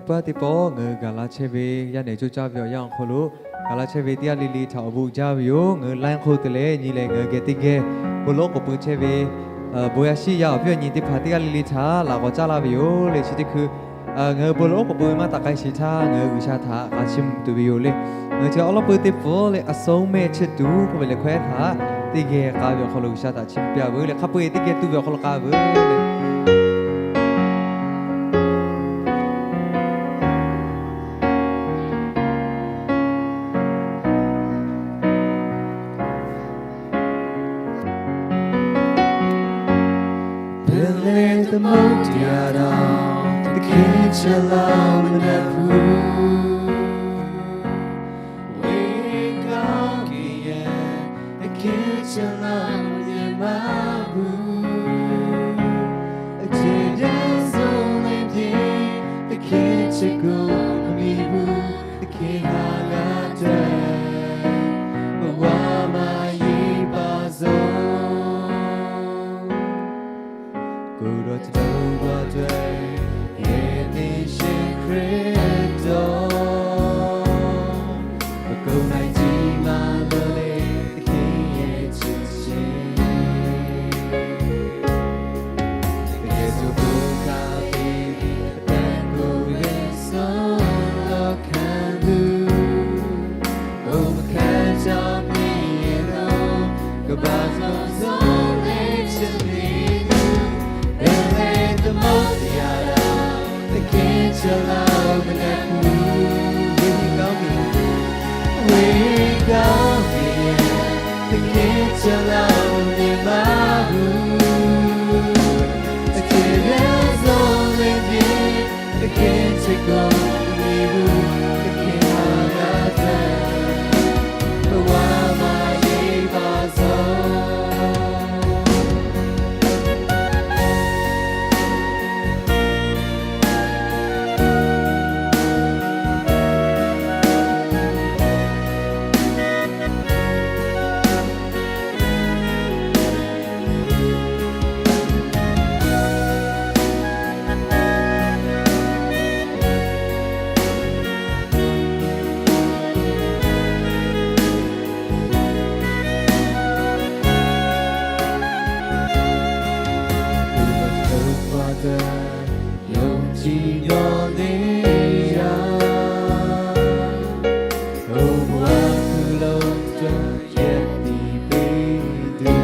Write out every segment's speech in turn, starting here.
Teˇ pawˆ ngaˬ hui gaˬ la chehˇ ve yaˇ nehˬ coˇ caˇ ve awˬ yanˇ awˬ hk'aw lo, gaˬ la chehˇ ve teˇ g'aˇ le le htaꞈ awˬ bon uiˍ jaˇ ve yoˬ. Ngaˬ hui lai hk'oˆ te leh nyi leh ngaˬ hui geh teˇ geh bon lawˉ k'oˍ pui chehˇ ve, bon yaˇ shiˉ yaˇ awˬ viˉ awˬ nyi teˇ hpaˍ teˇ g'aˇ le le htaꞈ laꞈ g'awˬ caˉ laˇ ve yoˬ le. Chi teˇ hkui ngaˬ hui bon lawˉ k'oˍ pui maˇ taꞈ k'ai sheˍ htaˇ, ngaˬ hui G'uiˬsha htaꞈ k'a chiˇ mvuh tuˬ ve yoˬ le. Ngaˬ hui chi awˉ lawˉ pui teˇ pawˆ leh a sawˉ mehˆ chehˇ tuˬ k'oˆ ve lehˬ hkawehˉ htaꞈ teˇ geh k'a ve awˬ hk'aw lo G'uiˬsha htaꞈ chiˇ mvuh piˇ a veuˬ leh, hk'a peu-eˬ teˇ geh tuˬ ve awˬ hk'aw lo k'a veuˬ le. Peuˬ leh tawˇ mawˇ teˇ yanˇ htaˇ, teˇ hkeh chehˇ laˇ ve meh hpu, teˇ hkeh chehˇ laˇ ve meh hpu, a ceh yaˇ zuhꞈ ve teˇ hkeh chehˇ kuˬ ve meh hpu, teˇ hkeh haꞈ g'a te, a wa ma yeˇ pa zaw. Kuˬ dawˬ ca dawˬ g'a te, yehˬ teˇ shehˍ Hkriꞈ dawˬ, a kuˬ na tiˉ maˇ lawˬ leh teˇ hkeh yehˬ chi sheˍ. Teˇ geh zuhꞈ k'oˆ kaˇ ve, a pehˉ k'oˆ ve suh lawˬ hkanˍ tuˬ, oˇ hk'e ca miˬ yehˬ lo, kaꞈ baˬ zuhꞈ zuhꞈ leh chi miˬ tuˬ, peuˬ leh tawˇ mawˇ teˇ yanˇ htaˇ, teˇ hkeh chehˇ laˇ ve meh hpu, ve kaˇ miˬ, ve kaˇ miˬ, teˇ hkeh chehˇ laˇ ve meh hpu, a ceh yaˇ zuhꞈ ve teˇ, teˇ hkeh chehˇ kuˬ ve meh hpu, teˇ hkeh haꞈ g'a te, a wa ma yeˇ pa zaw. Yonˍ chi yawˇ le yaˇ, oˇ ve a hkuiˉ lo ca yehˬ tiˉ peˇ tuˬ,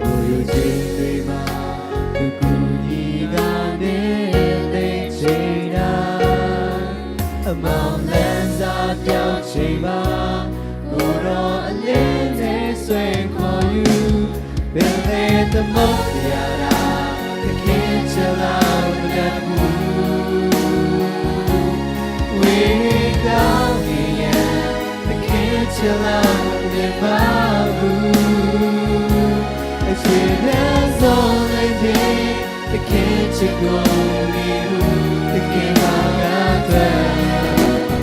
oˇ yawˇ ce ve ma tuˬ kuˬ nyi g'a neˇ teˇ ceuˬ yaˇ, a mawˬ leh zaˇ pyaˇ cheˬ ma, k'oˆ dawˇ a lehˬ teˇ sehˍ hk'aw yuˬ, peuˬ leh tawˇ mawˇ teˇ yanˇ htaˇ, teˇ hkeh chehˇ laˇ ve meh hpu, ve kaˇ miˬ, teˇ hkeh chehˇ laˇ ve meh hpu, a ceh yaˇ zuhꞈ ve teˇ, teˇ hkeh chehˇ kuˬ ve meh hpu, teˇ hkeh haꞈ g'a te,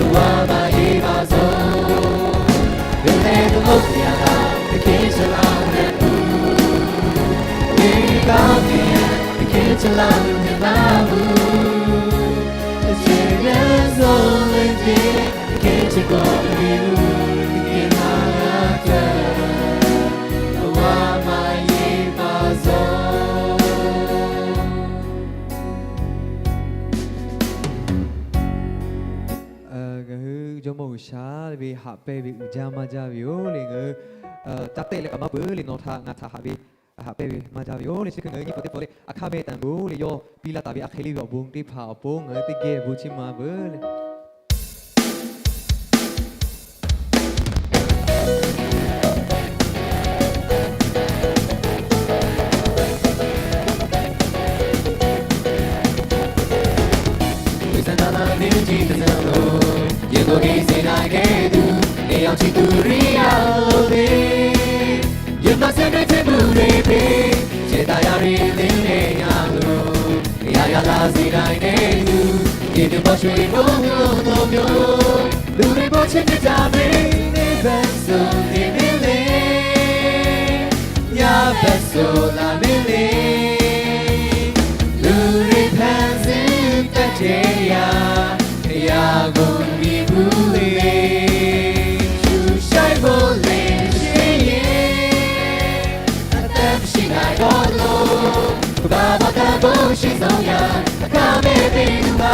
a wa ma yeˇ pa zaw. Peuˬ leh tawˇ mawˇ teˇ yanˇ htaˇ, teˇ hkeh chehˇ laˇ ve meh hpu, ve kaˇ miˬ, teˇ hkeh chehˇ laˇ ve meh hpu, a ceh yaˇ zuhꞈ ve teˇ, teˇ hkeh chehˇ kuˬ ve meh hpu, teˇ hkeh haꞈ g'a te, a wa ma yeˇ pa zaw. Ngaˬ hui Jawˇmawˇ G'uiˬsha ve haꞈ pehnˇ ve uiˍ jaˇ maˇ jaˇ ve yoˬ le. Ngaˬ hui caˇ tehˆ leh kaꞈ maˇ peuˬ le, nawˬ htaꞈ ngaˬ htaꞈ haꞈ ve, haꞈ pehnˇ ve maˇ jaˇ ve yoˬ le. Chi hk'e ngaˬ hui nyi paw teˇ paw le, a hkaˇ meh taˍ g'oˬ le, yawˇ piˇ laˇ taˍ ve a hk'e le ve awˬ bon teˇ hpaˍ awˬ pon ngaˬ hui teˇ geh bon chiˇ mvuh a veuˬ le. Yehˬ maˇ shehˆ ve teˇ buˬ ve hpeˇ, shehˍ taˍ yaˇ ve le le yaˇ lo, yaꞈ yaꞈ la ze daꞈ kehˉ tuˬ, yehˬ miˬ paw sho-eˬ bon lo taw myoˬ, luˬ ve paw chehˇ ve caˇ ve, neˇ hpehꞈ suh teˇ miˇ le, yaˇ hpehꞈ suh laˬ miˇ le, luˬ ve hpehꞈ teˇ yanˇ, yaˇ g'awˇ miˬ bvuhꞈ le, shu shaiˉ bvuhꞈ le, shu shaiˉ yeˬ, a taˇ shiˍ na dawˇ lo, kaꞈ ba ba taˇ bo shiˍ zaw yaˇ, a kaˇ mehˆ te tuˬ ma.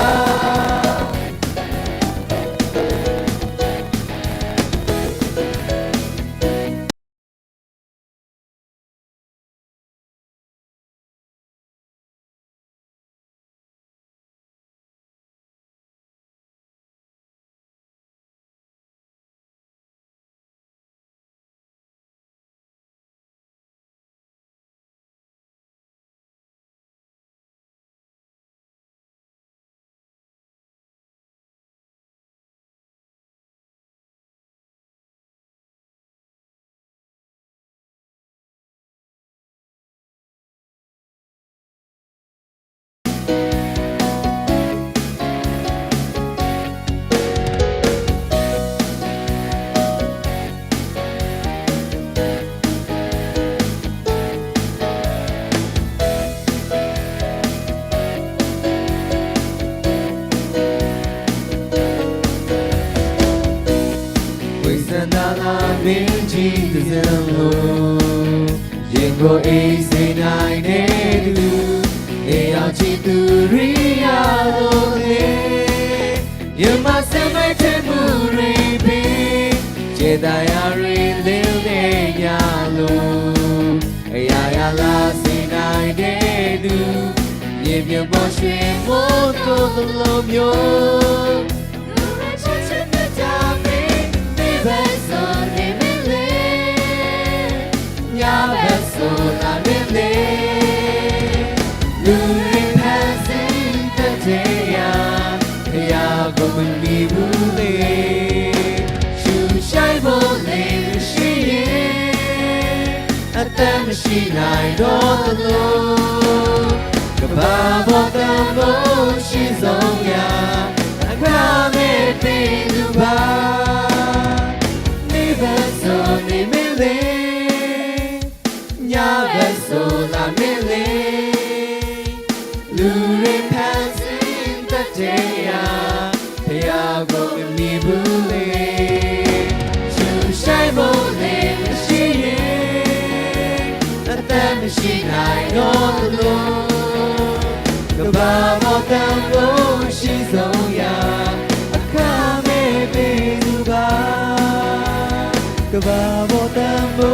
Weh saˍ naˍ laˇ mehˆ chi teˇ zuhˬ lo, yehˬ g'awˇ e se na e te tuˬ, e yaˇ chi tuˬ riˇ yaˇ lo le. Yehˬ maˇ suh mehˆ chehˇ mvuhˇ riˇ piˇ, ceh daꞈ yaˇ riˇ le le yaˇ lo. Yaˇ yaˇ laˇ se na e te tuˬ, yehˬ miˬ mawˇ shehˍ mawˇ to lo myoˬ. Luˬ raˇ chaˇ chehˇ mehˆ ca piˇ, teˇ baˆ suh le mehˆ le, nyaˇ baˆ suh laˬ mehˆ le. Luˬ riˇ hpehꞈ suh taˇ te yaˇ, yaˇ g'awˇ miˬ bvuhꞈ le, shu shaiˉ bvuhꞈ le, shu shaiˉ yeˬ, a taˇ maˇ shiˍ na dawˇ lo, kaꞈ ba bvuhꞈ taˇ bo shiˍ zaw yaˇ, a kaˇ mehˆ te tuˬ ma. Teˇ baˆ suh le mehˆ le, nyaˇ baˆ suh laˬ mehˆ le. Luˬ riˇ hpehꞈ suh taˇ te yaˇ, yaˇ g'awˇ miˬ bvuhꞈ le, shu shaiˉ bvuhꞈ le, shu shaiˉ yeˬ, a taˇ maˇ shiˍ na dawˇ lo, kaꞈ ba bvuhꞈ taˇ bo shiˍ zaw yaˇ, a kaˇ mehˆ te tuˬ ma. Kaꞈ ba bvuhꞈ taˇ bo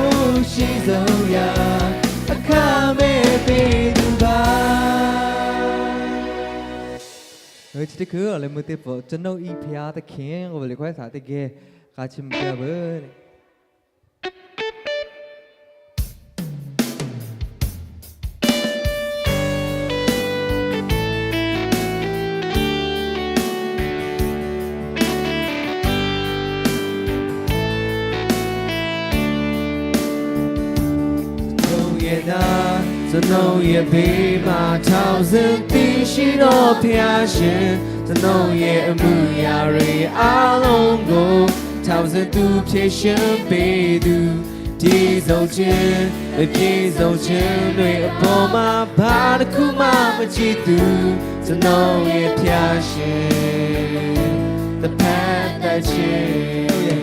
shiˍ zaw yaˇ, a kaˇ mehˆ te tuˬ ma. เออ ที่คืออะไร มือเต็มปอด ကျွန်ုပ်၏ဘုရားသခင် ကိုပဲလေ ခွဲးသးတကယ် ခါချင်မပြဘူး။ ကျွန်ုပ်ရဲ့နာ၊ ကျွန်ုပ်ရဲ့ ဗိမာန်၊ ထောက်ဆံသီရှိသော ဘုရားရှင်၊ ကျွန်ုပ်ရဲ့ အမှုအရာတွေ အားလုံးကို ထောက်ဆံသူ၊ ဖြေရှင်းပေးသူ၊ ပြည့်စုံခြင်း၊ မပြည့်စုံခြင်းတွေအပေါ်မှာ ဘာတစ်ခုမှ မကြည့်သူ၊ ကျွန်ုပ်ရဲ့ ဘုရားရှင်၊ တဖန်သက်ခြင်း၊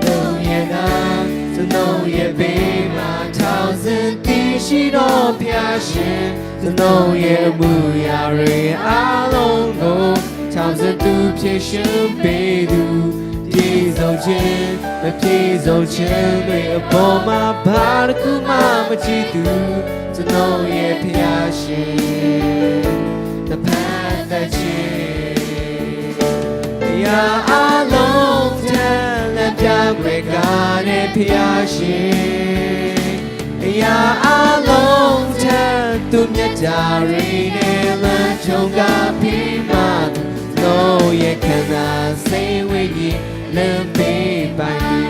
ကျွန်ုပ်ရဲ့နာ၊ ကျွန်ုပ်ရဲ့ ဗိမာန်၊ ထောက်ဆံသီရှိသော ဘုရားရှင်၊ ကျွန်ုပ်ရဲ့ အမှုအရာတွေ အားလုံးကို ထောက်ဆံသူ၊ ဖြေရှင်းပေးသူ၊ ပြည့်စုံခြင်း၊ မပြည့်စုံခြင်းတွေအပေါ်မှာ ဘာတစ်ခုမှ မကြည့်သူ၊ ကျွန်ုပ်ရဲ့ ဘုရားရှင်၊ တဖန်သက်ခြင်း၊ အရာအားလုံးထက် လမ်းပြကွယ်ကားတဲ့ ဘုရားရှင်၊ အရာအားလုံးထက် သူ့မျက်တာတွေနဲ့ လမ်းထွန်းကားပြီးမှ ကျွန်ုပ်ရဲ့ ခန္ဓာစိတ်ဝိညာဉ် လမ်းပေးပိုင်သူ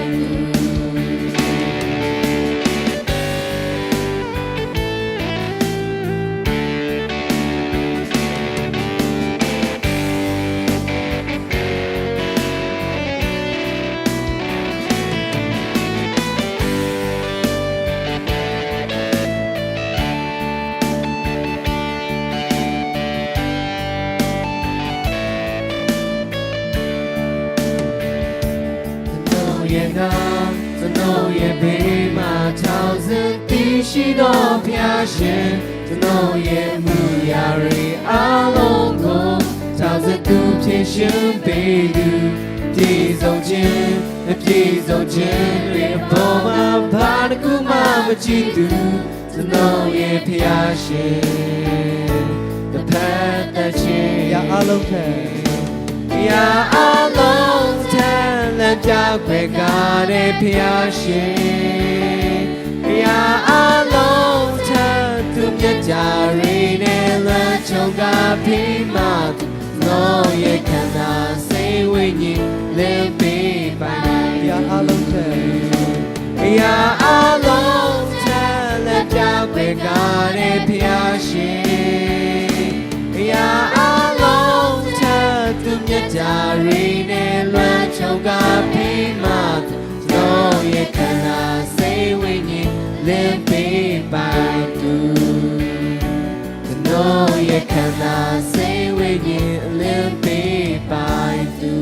ယဲဒၣ် ကျွန်တော်ရဲ့ ဗေးမး ထောက်ဆံ တည်ရှိသော ဘုရားရှင်၊ ကျွန်တော်ရဲ့ မူရာတွေ အားလုံးကို ထောက်ဆံ သူဖြေရှင်းပေးသူ၊ ပြည့်စုံခြင်း မပြည့်စုံခြင်းတွေ အပေါ်မှာ ဘာတစ်ခုမှ မကြည့်သူ၊ ကျွန်တော်ရဲ့ ဘုရားရှင်၊ တစ်ဖက်သက်ခြင်း ဘုရားအားလုံးထက် ဘုရားအားလုံးထက် လမ်းပြကွယ်ကားတဲ့ ဘုရားရှင်၊ ဘုရားအားလုံးထက် သူမျက်တာတွေနဲ့ လွှမ်းခြုံကားပြီးမှ ကျွန်တော်ရဲ့ ခန္ဓာစိတ်ဝိညာဉ် လင်းပေးပါ။ ဘုရားအားလုံးထက် ဘုရားအားလုံးထက် လမ်းပြကွယ်ကားတဲ့ ဘုရားရှင်၊ ဘုရားအားလုံးထက် သူမျက်တာတွေနဲ့ လွှမ်းခြုံကားပြီးမှ ကျွန်တော်ရဲ့ ခန္ဓာစိတ်ဝိညာဉ် လင်းပေးပါသူ၊ ကျွန်တော်ရဲ့ ခန္ဓာစိတ်ဝိညာဉ် လင်းပေးပါသူ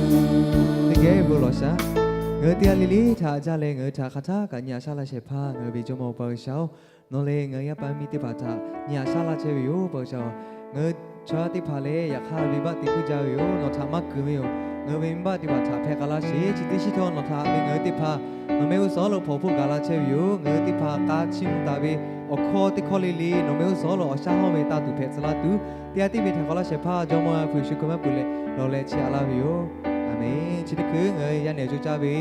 ။ Teˇ geh bon lawˬ shaˍ. Ngaˬ hui teˇ g'aˇ le le htaꞈ jaˇ leh, ngaˬ hui htaꞈ hk'aˬ htaˇ kaꞈ nyi aꞈ shaˉ laˇ shehˍ hpaˇ ngaˬ hui ve Jawˇmawˇ Oˇ Paˍ G'uiˬsha-oˬ, nawˬ lehˬ ngaˬ hui yaˇ paˍ yaˇ miˇ teˇ hpaˍ htaꞈ nyi aꞈ shaˉ laˇ chehˇ ve yoˬ. Paˍ G'uiˬsha-oˬ, ngaˬ hui chaw yaˇ teˇ hpaˍ lehˬ, yaꞈ hk'aˇ venˇbaˆ te puiˉ jaˇ ve yoˬ. Nawˬ htaꞈ maˇ kuiˬ ve yoˬ. Ngaˬ hui ve venˇbaˆ teˇ hpaˍ htaꞈ hpehꞈ k'a laˇ sheˍ. Chi teˇ shiˉ htawˇ nawˬ htaꞈ ve ngaˬ hui teˇ hpaˍ nawˬ mehˆ g'uˇ suhˍ lo hpawnˬ hpoˆ gaˬ laˇ chehˇ ve yoˬ. Ngaˬ hui teˇ hpaˍ k'a chiˇ mvuh taˍ ve awˬ hkawˇ teˇ hkawˇ le le nawˬ mehˆ g'uˇ suhˍ lo awˬ shaˉ hawˇ ve taˇ tuˬ hpehꞈ tcuh laˇ tuˬ, teˇ g'aˇ tiˉ ve htaꞈ k'awꞈ laˇ shehˍ hpaˇ Jawˇmawˇ Yaˇ hpu Yeˍsuˆ Hkriꞈ maˇ pu leh lawˬ leh chehˇ aꞈ laˇ ve yoˬ. Aˍmenˍ. Chi teˇ hkui ngaˬ hui yaˇ nehˬ cawˇ caˇ ve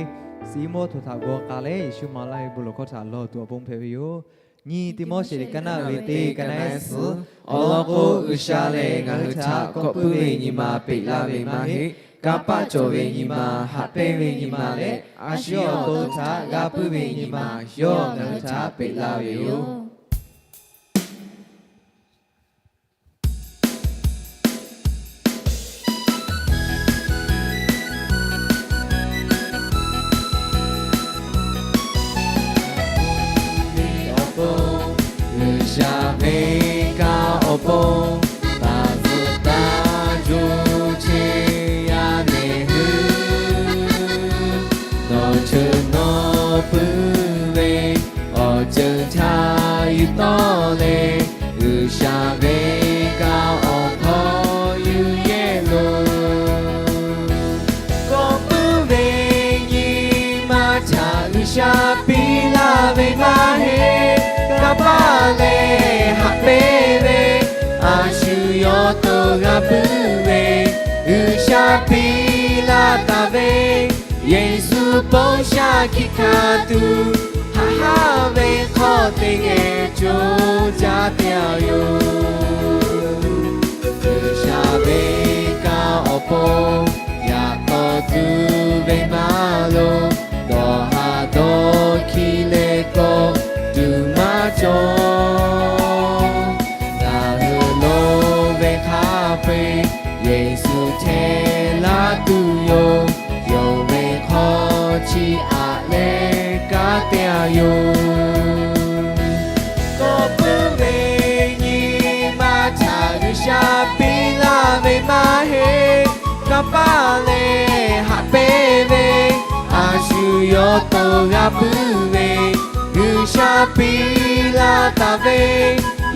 Siˍiˉmawˇ htoꞈ htaꞈ g'aw k'ai leh, Yeˍsuˆ maˍ laˇ ve bon lawˬ hkawˇ htaꞈ lawˬ tuˬ awˬ pon hpehꞈ ve yoˬ. Nyiˇ Tiˆmoˉseˍ liꞈ kaˇ naˆ ve teˇ kaˇ naˆ suhˍ, awˬ lawn k'o, G'uiˬsha lehˬ ngaˬ hui htaꞈ kawꞈ puiˉ ve nyi ma peꞈ laˇ ve maˇ heˆ. Kanˇ paˆ cawˬ ve nyi ma, haꞈ pehnˇ ve nyi ma leh a shu yawˇ awˬ to htaꞈ g'a puiˉ ve nyi ma yawˇ ngaˬ hui htaꞈ peꞈ laˇ ve yoˬ. Awˬ pon, G'uiˬsha ve kanˇ awˬ pon, taˍ zuhꞈ taˇ juˇ chehˇ yaˇ nehˬ hui, nawˬ cheuˬ nawˬ puiˉ ve awˬ ceuˬ htaꞈ yuˬ tawˆ leh, G'uiˬsha ve kanˇ awˬ hk'aw yuˬ yehˇ loˬ. Kawꞈ puiˉ ve nyi ma htaꞈ G'uiˬsha piˇ laˇ ve maˇ heˆ. Kanˇ paˆ leh haꞈ pehnˇ ve, a shu yawˇ to g'a puiˉ ve, G'uiˬsha piˇ laˇ taˍ ve, Yeˍsuˆ bon shaˍ hkiˆ hkanˍ tuˬ, haꞈ haˉ ve hk'aw teˇ geh co caˇ te a yoˬ. G'uiˬsha ve kanˇ awˬ pon, yaꞈ k'aw tuˬ ve maˇ loˍ. Dawˬ haˍ dawˇ hkiˇ leh kawˆ tuˬ maˇ cawˬ. Ngaˬ hui loˍ ve hk'a peu-eˬ, Yeˍsuˆ hteˇ laˇ tuˬ yoˬ. Yonˍ ve hk'aw chiˇ aꞈ leh kanˉ te a yoˬ. Kawꞈ puiˉ ve nyi ma htaꞈ G'uiˬsha piˇ laˇ ve maˇ heˆ. Kanˇ paˆ leh haꞈ pehnˇ ve, a shu yawˇ to g'a puiˉ ve, G'uiˬsha piˇ laˇ taˍ ve,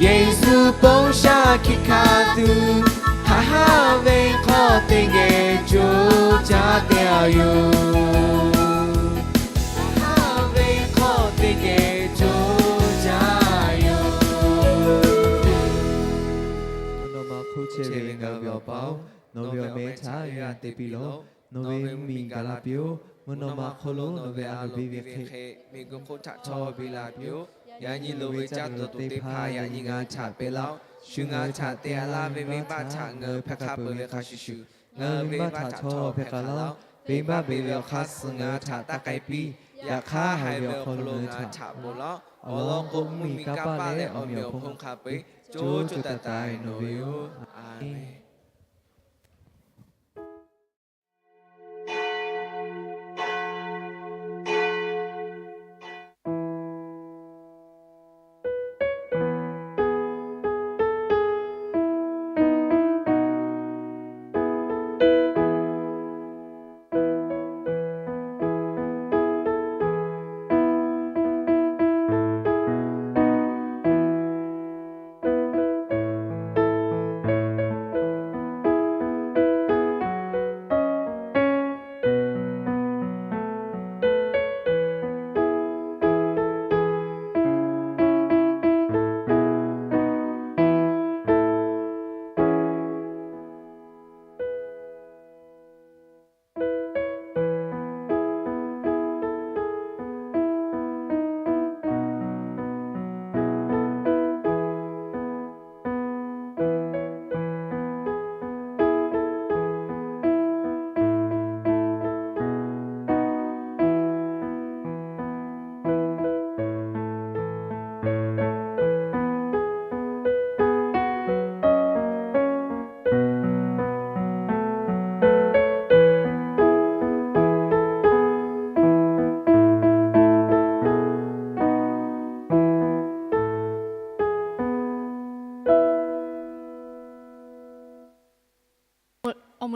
Yeˍsuˆ bon shaˍ hkiˆ hkanˍ tuˬ, haꞈ haˉ ve hk'aw teˇ geh co caˇ te a yoˬ. Haˉ ve hk'aw teˇ geh co caˇ yoˬ. Nawˬ ma hk'oˆ chehˇ ve ngaˬ hui ve Awˬ pa-oˬ, nawˬ ve awˬ meh htaꞈ g'a te piˇ lawˬ. Nawˬ ve mvuhˇmiˬ gaˬ la piˇ-oˆ. Mvuhˇ naw ma hk'oˆ lo nawˬ ve a loˍ piˇ ve hk'e, miˬguiˬ hk'oˆ htaꞈ htawˇ piˇ la piˇ-oˆ. Yaꞈ nyi loˍ ve caˇ tuˬ teˇ hpaˍ yaꞈ nyi ngaˬ hui htaꞈ peꞈ laˇ-oˆ. Shu ngaˬ hui htaꞈ te a laˇ ve venˇbaˆ htaꞈ ngaˬ hui hpehꞈ hk'a peuˬ ve hk'a shuˍ shuˍ, ngaˬ hui venˇbaˆ htaꞈ htawˇ hpehꞈ k'ai laˇ-oˆ. Venˇbaˆ beˬ ve awˬ hk'aˇ suh ngaˬ hui htaꞈ taˇ k'ai piˇ. Yaꞈ hk'aˇ, haiˬ ve awˬ hk'aw lo ngaˬ hui htaꞈ ponˬ laˇ-oˆ. Awˬ lawn k'o, mvuhˇmiˬ, kanˇ paˆ leh awˬ meꞈ awˬ hponˇ hk'a peu-eˬ co co taiˍ taiˍ nawˬ ve yoˬ. Aˍmenˍ.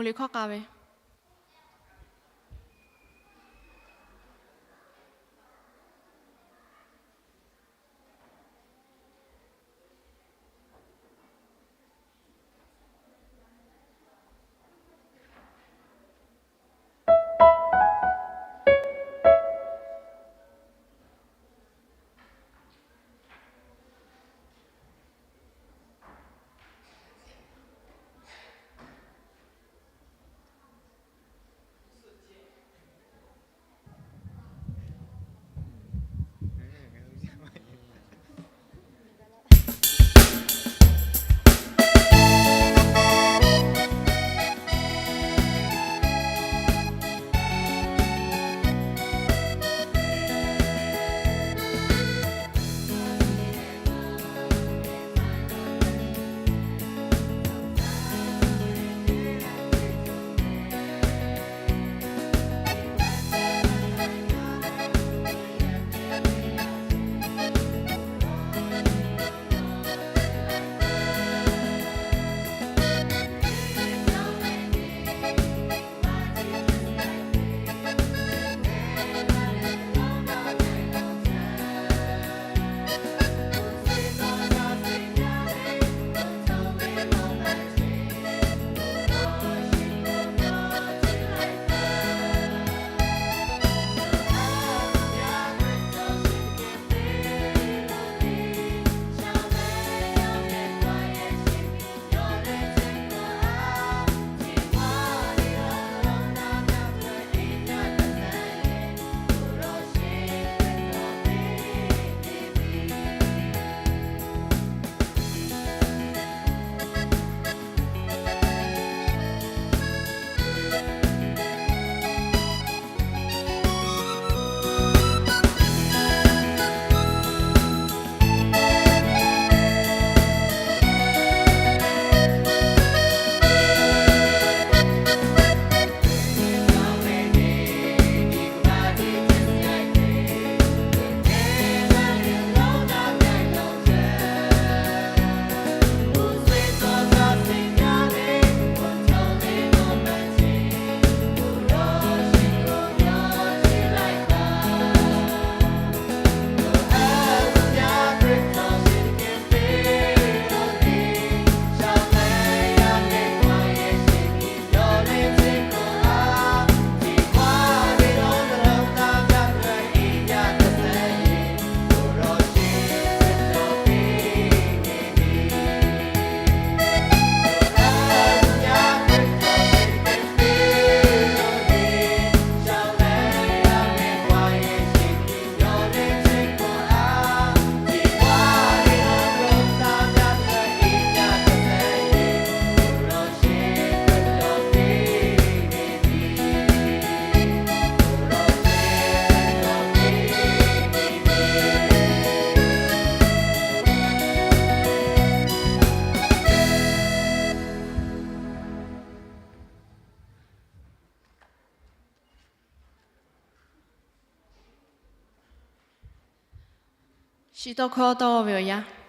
ve hkawˇ k'a ve. Shiˍ tawˇ hkawˇ tawˇ ve awˬ yanˇ. Amen.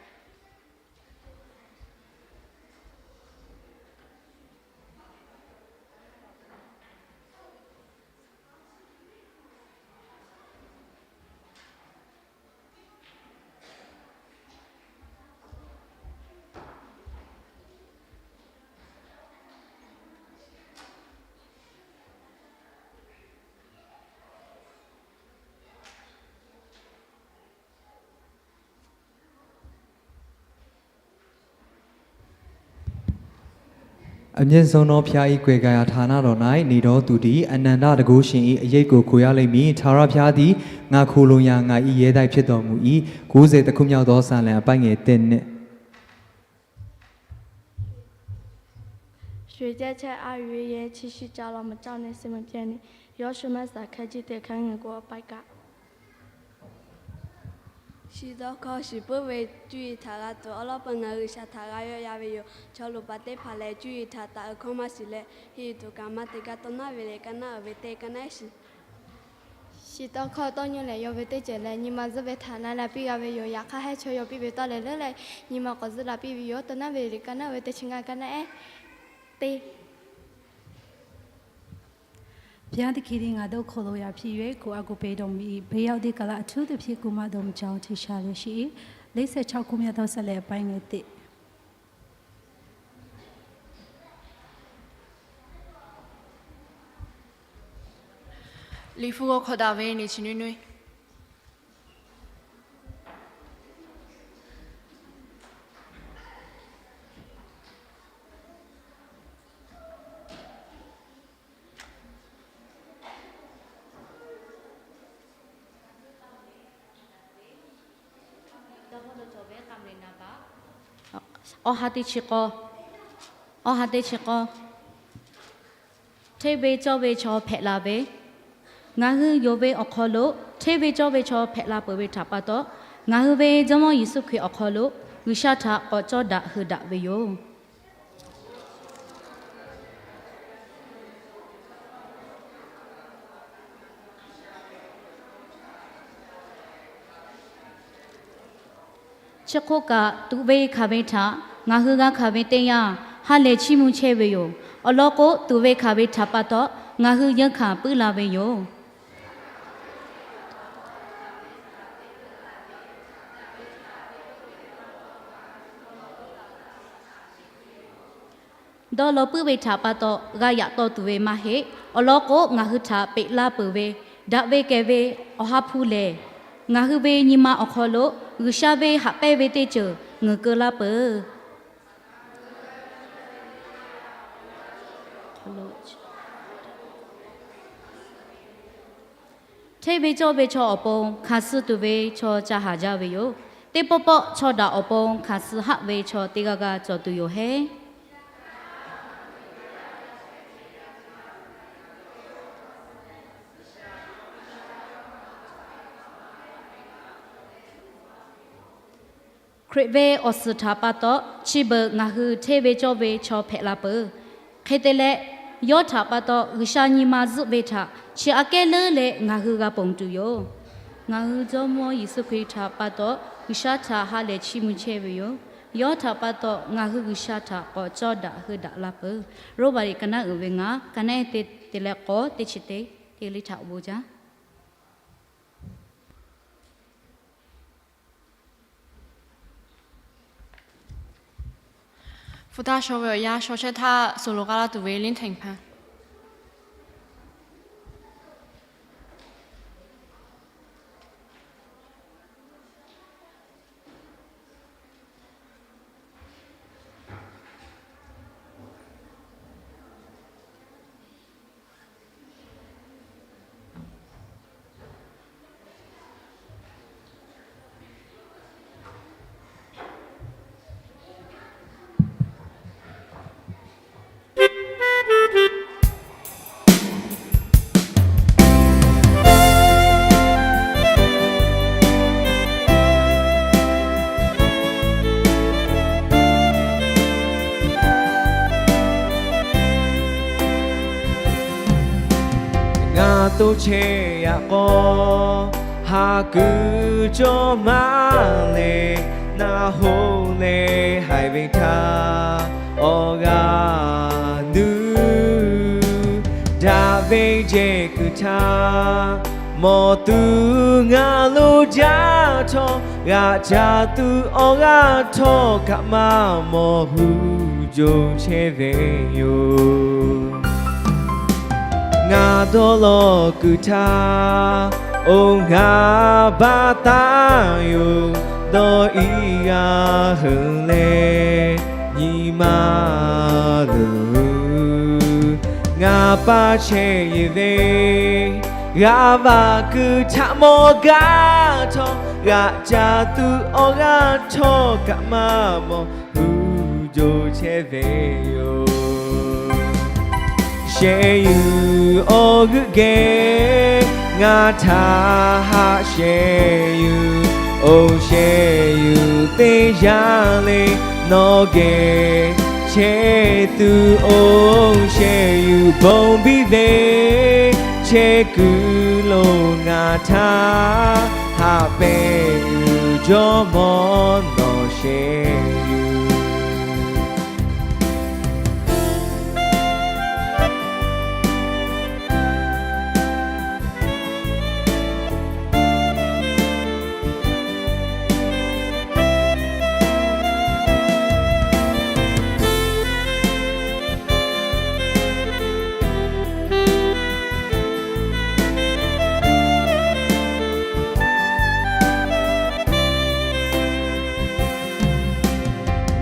အမျက်စိနှောဖျား၏ ကွယ်ကာယဌာနတော်၌ နေသောသူသည် အနန္တတန်ခိုးရှင်၏ အရိပ်ကို ခိုရလိမ့်မည်။ ထာဝရဘုရားသည် ငါခိုလှုံရာ ငါ၏ ရဲတိုက်ဖြစ်တော်မူ၏။ ကိုးဆယ်တစ်ခုမြောက်သော စာလံ အပိုဒ်ငယ်တစ်နှင့် ရွှေကြက်ချက်အရွေရဲ့ ချစ်ရှိကြလောမကြောက်နဲ့ စိတ်မပျက်နဲ့ ယောရှုမတ်စာ ခန်းကြီးတစ် ခန်းငယ်ကို အပိုဒ်က Shiˍ tawˇ hkawˇ shiˍ puiˉ ve cuˇ yiˍ htaꞈ g'a tuˬ awˉ lawˉ peuˬ ngaˬ hui G'uiˬsha htaꞈ g'a yawˆ yan ve yoˬ. Chaw loˍ paˍ teˇ hpaˍ lehˬ, cuˇ yiˍ htaꞈ taˍ uiˍ hkawˇ maˇ shiˍ leh, henˇ yuˬ tuˬ kaꞈ maˇ te gaˇ tawˇ naˉ ve le. Kaˇ naˉ uiˍ ve teˇ kaˇ naˉ shiˍ. Shiˍ tawˇ hkawˇ tawˇ nyi lehˬ, yawˇ ve teˇ ceuˬ lehˬ, nyi ma zuhˆ ve htaꞈ na la piˇ g'a ve yoˬ. Yaꞈ hk'aˇ, hehˉ chaw yaw piˇ ve tawˇ leh leuˉ leh, nyi ma k'awꞈ zuhˆ la piˇ ve yoˬ. Tawˇ naˉ ve le. Kaˇ naˉ uiˍ ve teˇ chi ngaˇ kaˇ naˉ ehˉ teˇ ဘုရားသခင်သည် ငါတို့ ခိုလှုံရာဖြစ်၍ ကိုယ်အကူ ပေးတော်မူ၏။ ပရိယုတ်ႈ အထူးသဖြင့် ကိုယ်မတော်မူကြောင်း ထင်ရှားလျက်ရှိ၏။ လေးဆယ့်ခြောက်ခုမြောက်သော ဆက်လက်အပိုင်းငယ်တစ်။ လံာ်ဖူဂီၤ ခိၣ်ဒၣ်ဝဲ နံၣ်ဆံနွံနွံ Awˬ ha teˇ chi k'awˇ, awˬ ha teˇ chi k'awˇ, hteˇ ve cawˇ ve chaw hpehꞈ la ve, ngaˬ hui yonˍ ve awˬ hk'aw lo hteˇ ve cawˇ ve chaw hpehꞈ la peuˬ ve htaꞈ pa taw, ngaˬ hui ve Jawˇmawˇ Yeˍsuˆ Hkriꞈ awˬ hk'aw lo G'uiˬsha htaꞈ k'awꞈ cawˇ daꞈ heuˆ daꞈ ve yoˬ. Chi hk'oˆ kaꞈ, tuꞈ ve hkanˍ ve htaꞈ ngaˬ hui g'a hkanˍ ve teˇ yanˇ, ha lehˬ chiˇ mvuh chehˇ ve yoˬ. Awˬ lawn k'o, tuꞈ ve hkanˍ ve htaꞈ pa taw ngaˬ hui yeunˇ hkanˍ puiˉ la ve yoˬ. Dawˇ law puiˉ ve htaꞈ pa taw g'a yaꞈ taw tuˬ ve maˇ heˆ. Awˬ lawn k'o, ngaˬ hui htaꞈ peꞈ laˇ peuˬ ve, daꞈ ve kehˬ ve Awˬ ha hpu lehˬ, ngaˬ hui ve nyi ma awˬ hk'aw lo G'uiˬsha ve haꞈ pehnˇ ve teˇ ceuˬ ngeuˍ keu laˇ peuˬ. Hteˇ ve cawˇ ve chaw awˬ pon hkanˍ suh tuˬ ve chaw ca haˍ jaˇ ve yoˬ. Teˇ pawˆ pawˆ chaw daꞈ awˬ pon hkanˍ suh haˆ ve chaw teˇ g'aˇ g'aˇ cawˬ tuˬ yoˬ hehˉ. Hkriꞈ ve awˬ suhˍ htaꞈ pa taw chi beuꞈ ngaˬ hui hteˇ ve cawˇ ve chaw hpehꞈ la peuˬ. Hk'e te leh, yawˇ htaꞈ pa taw G'uiˬsha nyi ma zuhˆ ve htaꞈ chi aꞈ kehˉ leuˉ leh ngaˬ hui g'a ponˬ tuˬ yoˬ. Ngaˬ hui Jawˇmawˇ Yeˍsuˆ Hkriꞈ htaꞈ pa taw G'uiˬsha htaꞈ ha lehˬ chiˇ mvuh chehˇ ve yoˬ. Yawˇ htaꞈ pa taw ngaˬ hui G'uiˬsha htaꞈ k'awꞈ cawˇ daꞈ heuˆ daꞈ la peuˬ. Roˉmaꞈ liꞈ ka naˉ uiˍ ve ngaˇ, ka naˉ ehˉ teˇ teꞈ leh k'awˇ teˇ chi teˇ, teˇ g'aˇ le htaꞈ awˬ bon jaˇ. Hpu htaˇ shaw ve awˬ yanˇ shaw shehˇ htaˇ suh loˍ k'aˇ laˇ tuˬ ve liˇ hteꞈ hpaˇ Ngaˬ to chehˇ yaꞈ k'aw, ha kuiˬ cawˇ maˇ leh, naˆ hoˆ leh haiˬ ve htaˇ awˬ g'aˇ nuˇ, daꞈ ve jehˬ kuiˬ htaꞈ mawˬ tuˬ ngaˬ lo jaˇ htawˇ, g'aꞈ ca tuˬ awˬ g'aˇ htawˇ kaꞈ maˇ mawˬ hu jo chehˇ ve yoˬ. Ngaˬ dawˇ law kuiˬ htaˇ, oˇ ngaˬ baˆ taˉ yoˬ. Dawˇ iˉ g'aˇ heuˬ leh nyi ma luˬ, ngaˬ paˇ chehˇ yeˬ ve, g'aˇ vaˬ kuiˬ htaꞈ mawˬ gaˇ htawˇ, g'aꞈ ca tuˬ awˬ g'aˇ htawˇ kaꞈ maˇ mawˬ hu jo chehˇ ve yoˬ. Shehˍ yuˬ awˬ g'euˆ geh ngaˬ htaꞈ haꞈ shehˍ yuˬ. Oˬ shehˍ yuˬ teˇ yanˇ le nawˬ geh chehˇ tuˬ, oˬ shehˍ yuˬ bon biˇ ve chehˇ kuiˬ lo ngaˬ htaꞈ haꞈ pehˍ yuˬ. Jawˇmawˇ nawˬ shehˍ yuˬ.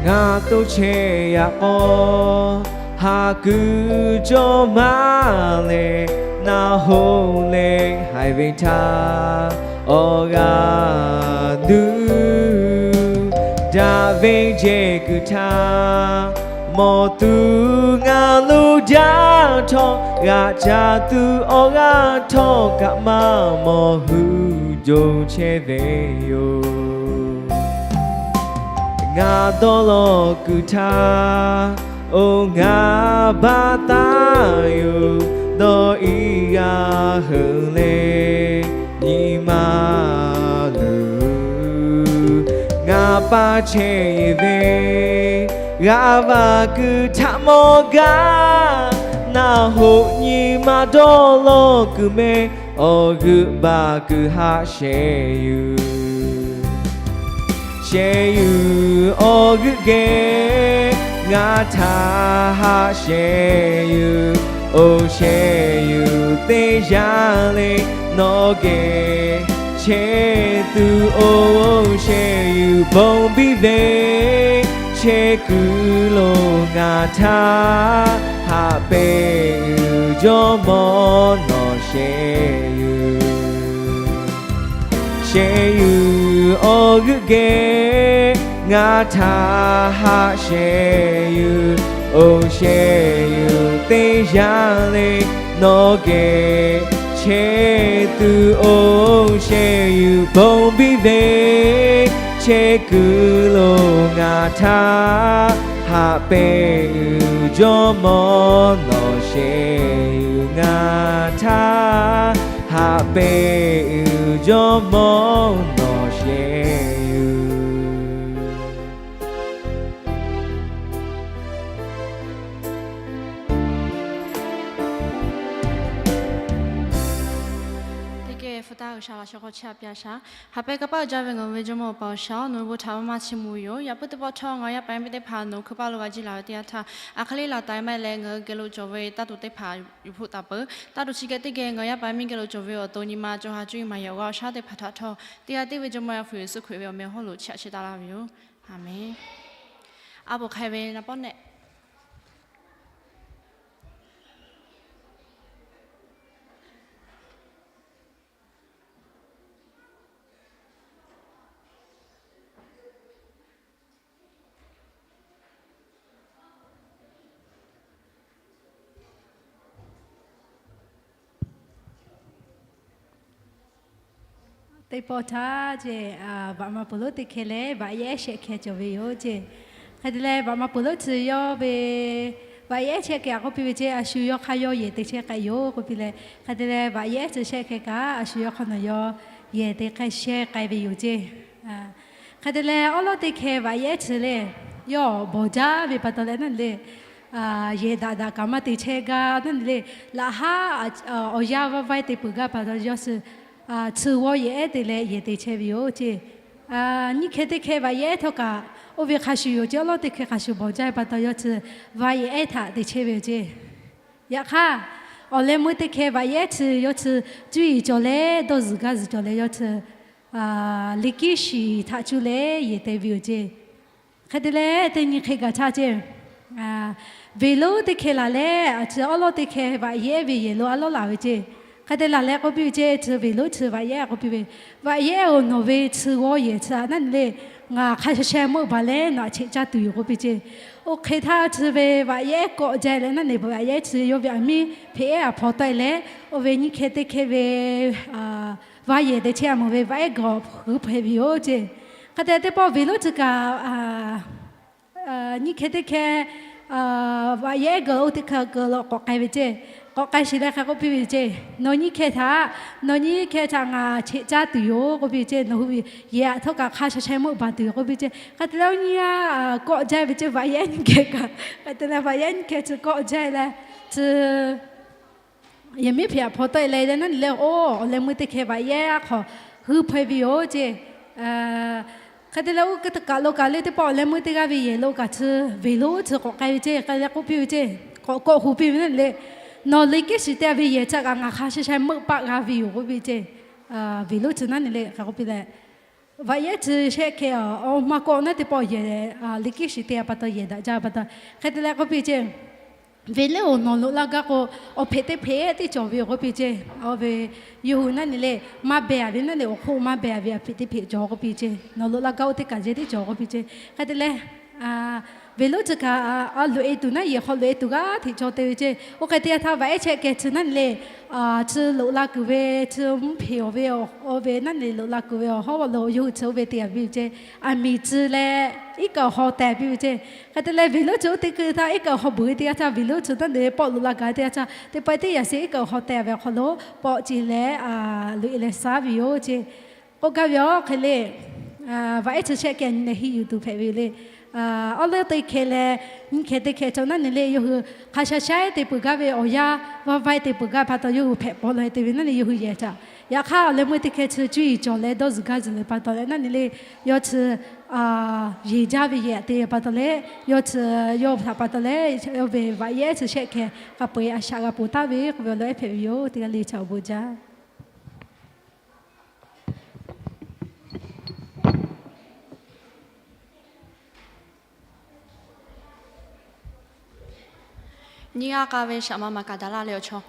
Ngaˬ toˇ chehˇ yaꞈ k'aw, haˍ kuiˬ cawˇ maˇ leh, naˆ hoˆ leh haiˬ ve htaˇ awˬ g'aˇ nuˇ, daꞈ ve jehˬ kuiˬ htaꞈ mawˬ tuˬ ngaˬ lo jaˇ htawˇ, g'aꞈ ca tuˬ awˬ g'aˇ htawˇ kaꞈ maˇ mawˬ hui jo chehˇ ve yoˬ. Ngaˬ dawˇ law kuiˬ htaˇ, oˇ ngaˬ baˆ taˍ yoˬ. Dawˇ iˉ g'aˇ heuˬ leh nyi ma luˬ, ngaˬ paˇ chehˇ ve g'aˇ va kuiˬ htaꞈ mawˬ gaˇ, naˆ hoꞈ nyi ma dawˇ law kuiˬ meh, awˬ g'euˆ baˬ kuiˬ haꞈ sheh yuˬ. Sheh yuˬ awˬ g'euˆ geh ngaˬ htaꞈ haꞈ sheh yuˬ. Oˇ sheh yuˬ teˇ yanˇ le nawˬ geh chehˇ tuˬ, oˇ sheh yuˬ bon biˇ ve chehˇ kuiˬ lo ngaˬ htaꞈ haꞈ peꞈ uiˍ Jawˇ mawˇ nawˬ sheh yuˬ. Sheh yuˬ awˬ g'euˆ geh ngaˬ htaꞈ haꞈ sheh yuˬ. Oˇ sheh yuˬ teˇ yanˇ le nawˬ geh chehˇ tuˬ, oˇ sheh yuˬ bon biˇ ve chehˇ kuiˬ lo ngaˬ htaꞈ haꞈ peꞈ uiˍ Jawˇ mawˇ nawˬ sheh yuˬ. Ngaˬ htaꞈ haꞈ peꞈ uiˍ Jawˇ mawˇ nawˬ sheh yuˬ. Teˇ geh hpu taˇ G'uiˬsha laꞈ sheh hk'aw chehˇ a piˇ a shaˍ. Haꞈ pehnˇ kanˇ paˆ uiˍ jaˇ ve ngaˬ hui ve Jawˇ mawˇ Awˬ pa Awˬ shaˍ, nawˬ ve bon htaꞈ maˇ maˇ chiˇ mvuh ve yoˬ. Yaꞈ puiˉ teˇ pawˆ htawˇ ngaˬ yaˇ paˍ yaˇ miˇ teˇ hpaˍ nawˬ hkui paˇ lo g'a jiˇ laˬ ve teˇ yanˇ htaˇ, aˬ hk'e le laˬ taˍ ve maˇ heˆ leh, ngaˬ hui geh lo cawˬ ve taˇ tuˬ teˇ hpaˍ yuˬ hpuˇ taˍ peuˬ. Taˇ tuˬ chi geh teˇ geh ngaˬ yaˇ paˍ yaˇ miˇ geh lo cawˬ ve awˬ to nyi ma cawˬ ha cuˇ yiˍ maˍ yehˬ awˬ g'aˇ awˬ shaˉ teˇ hpaˍ htaꞈ htawˇ, teˇ g'aˇ tiˉ ve Jawˇ mawˇ Yaˇ hpu Yeˍsuˆ Hkriꞈ ve awˬ meh awˬ hawˉ lo chiˇ aꞈ chiˇ taˍ laˇ ve yoˬ. Aˍmenˍ. A poˍ hk'ai ve na pawˆ nehˆ. Teˇ pawˆ htaˇ ceˇ, vaꞈ ma peuˬ lonˉ teˇ hkeh leh vaꞈ yehˉ shehˆ hkeh cawˬ ve yoˬ ceˇ. Hk'e te leh vaꞈ ma peuˬ lonˉ chi yawˇ ve vaꞈ yehˉ shehˆ hkeh a k'oˆ piˇ ve ceˇ, a shu yawˇ hk'aˇ yawˇ yehˬ te chehˇ k'ai yoˬ k'oˆ piˇ leh, hk'e te leh vaꞈ yehˉ chi shehˆ hkeh kaꞈ a shu yawˇ hk'aˇ nawˬ yawˇ yehˬ te k'ai shehˇ k'ai ve yoˬ ceˇ. Hk'e te leh awˉ lawˉ teˇ hkeh vaꞈ yehˉ chi lehˬ, yawˇ bawˬ jaˇ ve pa taw leh naˉ le, yehˬ daꞈ daꞈ kaꞈ maˇ te chehˇ gaˇ naˉ le, laꞈ haˉ awˬ yanˇ vaˇ vaiˇ te peuˬ gaˇ pa taw yawˇ chi, chi g'awˇ yehˬ ehˉ te leh yehˬ te chehˇ ve yoˬ ceˇ. Nyiˇ hkeh teˇ hkeh vaꞈ yehˉ htawˇ kaꞈ oˇ ve hk'a shuˍ yoˬ ceˇ, awˉ lawˉ teˇ hkeh hk'a shuˍ bawˬ jaˇ ve pa taw yawˇ chi vaꞈ yehˉ ehˉ htaꞈ te chehˇ ve yoˬ ceˇ. Yaꞈ hk'aˇ, awˬ leh meuˇ teˇ hkeh vaꞈ yehˉ chi yawˇ chi cuˇ yiˍ cawˬ leh dawˇ zuhˬ gaˇ zuhˬ cawˬ leh yawˇ chi liꞈ kiˉ shiˍ htaꞈ cuˇ leh yehˬ te ve yoˬ ceˇ. Hk'e te leh teˇ nyi hk'e gaˬ htaˇ ceˇ, venˇ lonˉ teˇ hkeh laˬ leh a chi awˉ lawˉ teˇ hkeh vaꞈ yehˉ ve yehˬ lo a lawˉ laˬ ve ceˇ. Hk'e te laˬ leh k'oˆ piˇ ve ceˇ, chi venˇ lonˉ chi vaꞈ yehˉ k'oˆ piˇ ve, vaꞈ yehˉ-oˬ, nawˬ ve chi g'awˇ yehˬ chi a naˉ le, ngaˬ hk'a sha sheh meuˆ baˬ leh nawˬ a cheꞈ caˇ tuˬ yoˬ k'oˆ piˇ ceˇ. Oˇ hk'e htaˇ chi ve vaꞈ yehˉ kawˆ jaˇ leh naˉ le, vaꞈ yehˉ chi yawˇ ve aˬ miˇ hpeꞈ ehˉ a hpaw tawˆ e leh, oˇ ve nyiˇ hkeh teˇ hkeh ve vaˇ yehˬ te chehˇ a mawˬ ve vaꞈ yehˉ geh hui hpehꞈ ve yoˬ ceˇ. Hk'e te teˇ pawˆ venˇ lonˉ chi kaꞈ nyiˇ hkeh teˇ hkeh vaꞈ yehˉ geh oˇ teˇ hkeh geh lo k'awꞈ k'ai ve ceˇ. K'awꞈ k'ai sheˍ leh hk'a k'oˆ piˇ ve ceˇ, nawˬ nyiˇ hkeh htaꞈ, nawˬ nyiˇ hkeh htaꞈ ngaˬ cheꞈ caˇ tuˬ yoˬ k'oˆ piˇ ve ceˇ. Nawˬ hui ve yehˬ aꞈ htawˇ kaꞈ hk'a sha sheh meuˆ baˬ tuˬ yoˬ k'oˆ piˇ ceˇ. Hk'e te leh oˇ nyiˇ g'aˇ kawˆ jaˇ ve ceˇ, vaꞈ yehˉ nyiˇ hkeh kaꞈ. Hk'e te leh vaꞈ yehˉ nyiˇ hkeh chi kawˆ jaˇ leh chi yehˬ miˉ hpeꞈ a hpaw tawˆ e leh naˉ le, oˇ awˬ leh meuˇ teˇ hkeh vaꞈ yehˉ a hk'aw hui hpaweh ve yoˬ ceˇ. Hk'e te leh oˇ kaˬ lo kaꞈ le teˇ pawˆ awˬ leh meuˇ teˇ g'aˇ ve yehˬ lo kaꞈ chi venˇ lonˉ chi k'awꞈ k'ai ve ceˇ. K'ai leh k'oˆ piˇ ve ceˇ, k'awꞈ kawˆ hu piˇ ve naˉ le, nawˬ liꞈ kiˉ shiˍ te ve yehˬ chi kaꞈ ngaˬ hk'a sha sheh meuˆ paˆ g'a ve yoˬ k'oˆ piˇ ceˇ. Venˇ lonˉ chi naˉ le hk'a k'oˆ piˇ leh Vaꞈ yehˉ chi shehˆ hkeh a, awˬ ma kawˆ naˉ teˇ pawˆ yehˬ, liꞈ kiˇ shiˍ te a pa taw yehˬ daꞈ jaˇ pa taw, hk'e te leh k'oˆ piˇ ceˇ, Venˇ leuˉ-oˬ, nawˬ loꞈ la gaˇ k'o, awˬ hpeꞈ teˇ hpeꞈ tiˉ cawˬ ve yoˬ k'oˆ piˇ ceˇ. Oˇ ve yawˇ hui naˉ ne le, maˇ beh a ve naˉ ne, awˬ hk'oˆ maˇ beh a ve awˬ hpeꞈ teˇ hpeꞈ cawˬ k'oˆ piˇ ceˇ. Nawˬ loꞈ la gaˇ oˇ teˇ kaˬ jehˇ tiˉ cawˬ k'oˆ piˇ ceˇ. Hk'e te leh, Venˇ leuˉ chi kaꞈ, a loꞈ-e tuˬ naˉ yehˬ hk'aw loꞈ-e tuˬ g'aˇ hteꞈ cawˬ te ve ceˇ. Oˇ hk'e te a htaˇ vaꞈ yehˉ shehˆ hkeh chi naˉ ne le, chi loꞈ la kuiˬ ve, chi mvuhˇ hpeꞈ-oˬ ve, oˇ ve naˉ ne loꞈ la kuiˬ ve awˬ hawˉ lo yawˇ hui chi oˇ ve te a piˇ ve ceˇ. Aˬ miˍ tcuh leh iˉ kaˆ awˬ haw teh piˇ ve ceˇ. Hk'e te leh Venˇ leuˉ chi oˇ teˇ hkui htaˇ iˉ kaˆ awˬ haw beuˬ ve teˇ yanˇ htaˇ, Venˇ leuˉ chi naˉ ne le pawˆ loꞈ la gaˬ ve teˇ yanˇ htaˇ, teˇ pa teˇ yaꞈ sheˍ iˉ kaˆ awˬ haw teh ve awˬ hk'aw lo pawˆ ce leh, loꞈ-e leh shaˉ ve yoˬ ceˇ. K'oˆ gaˇ ve yoˬ hk'e le, vaꞈ yehˉ chi shehˆ hkeh nyi leh henˇ yuˬ tuˬ hpehꞈ ve le. Awˉ leuˉ teˇ hkeh leh, nyiˇ hkeh teˇ hkeh cawˬ naˉ ne le yawˇ hui hk'a sha shaiˉ te peuˬ gaˇ ve awˬ yanˇ, vaˇ vaiˇ te peuˬ gaˇ ve pa taw yawˇ hui hpehꞈ paw la-e te ve naˉ ne yawˇ hui yehˬ htaꞈ. Yaꞈ hk'aˇ awˬ leh meuˇ teˇ hkeh chi cuˇ yiˍ cawˬ leh dawˇ zuhˬ gaˇ zuhˬ leh pa taw leh naˉ ne le, yawˇ chi yeˬ jaˇ ve yehˬ te pa taw leh, yawˇ chi yawˇ htaꞈ pa taw leh, yawˇ ve vaꞈ yehˉ chi shehˆ hkeh k'a peu-eˬ a shaꞈ g'a ponˬ taˍ ve k'oˆ ve awˬ lawn ehˉ hpehꞈ ve yoˬ. Teˇ g'aˇ le chaꞈ awˬ bon jaˇ. Nyiˇ g'aˇ k'a ve shaꞈ ma Maˍkaˍdaˍlaˆ le awˬ chaw.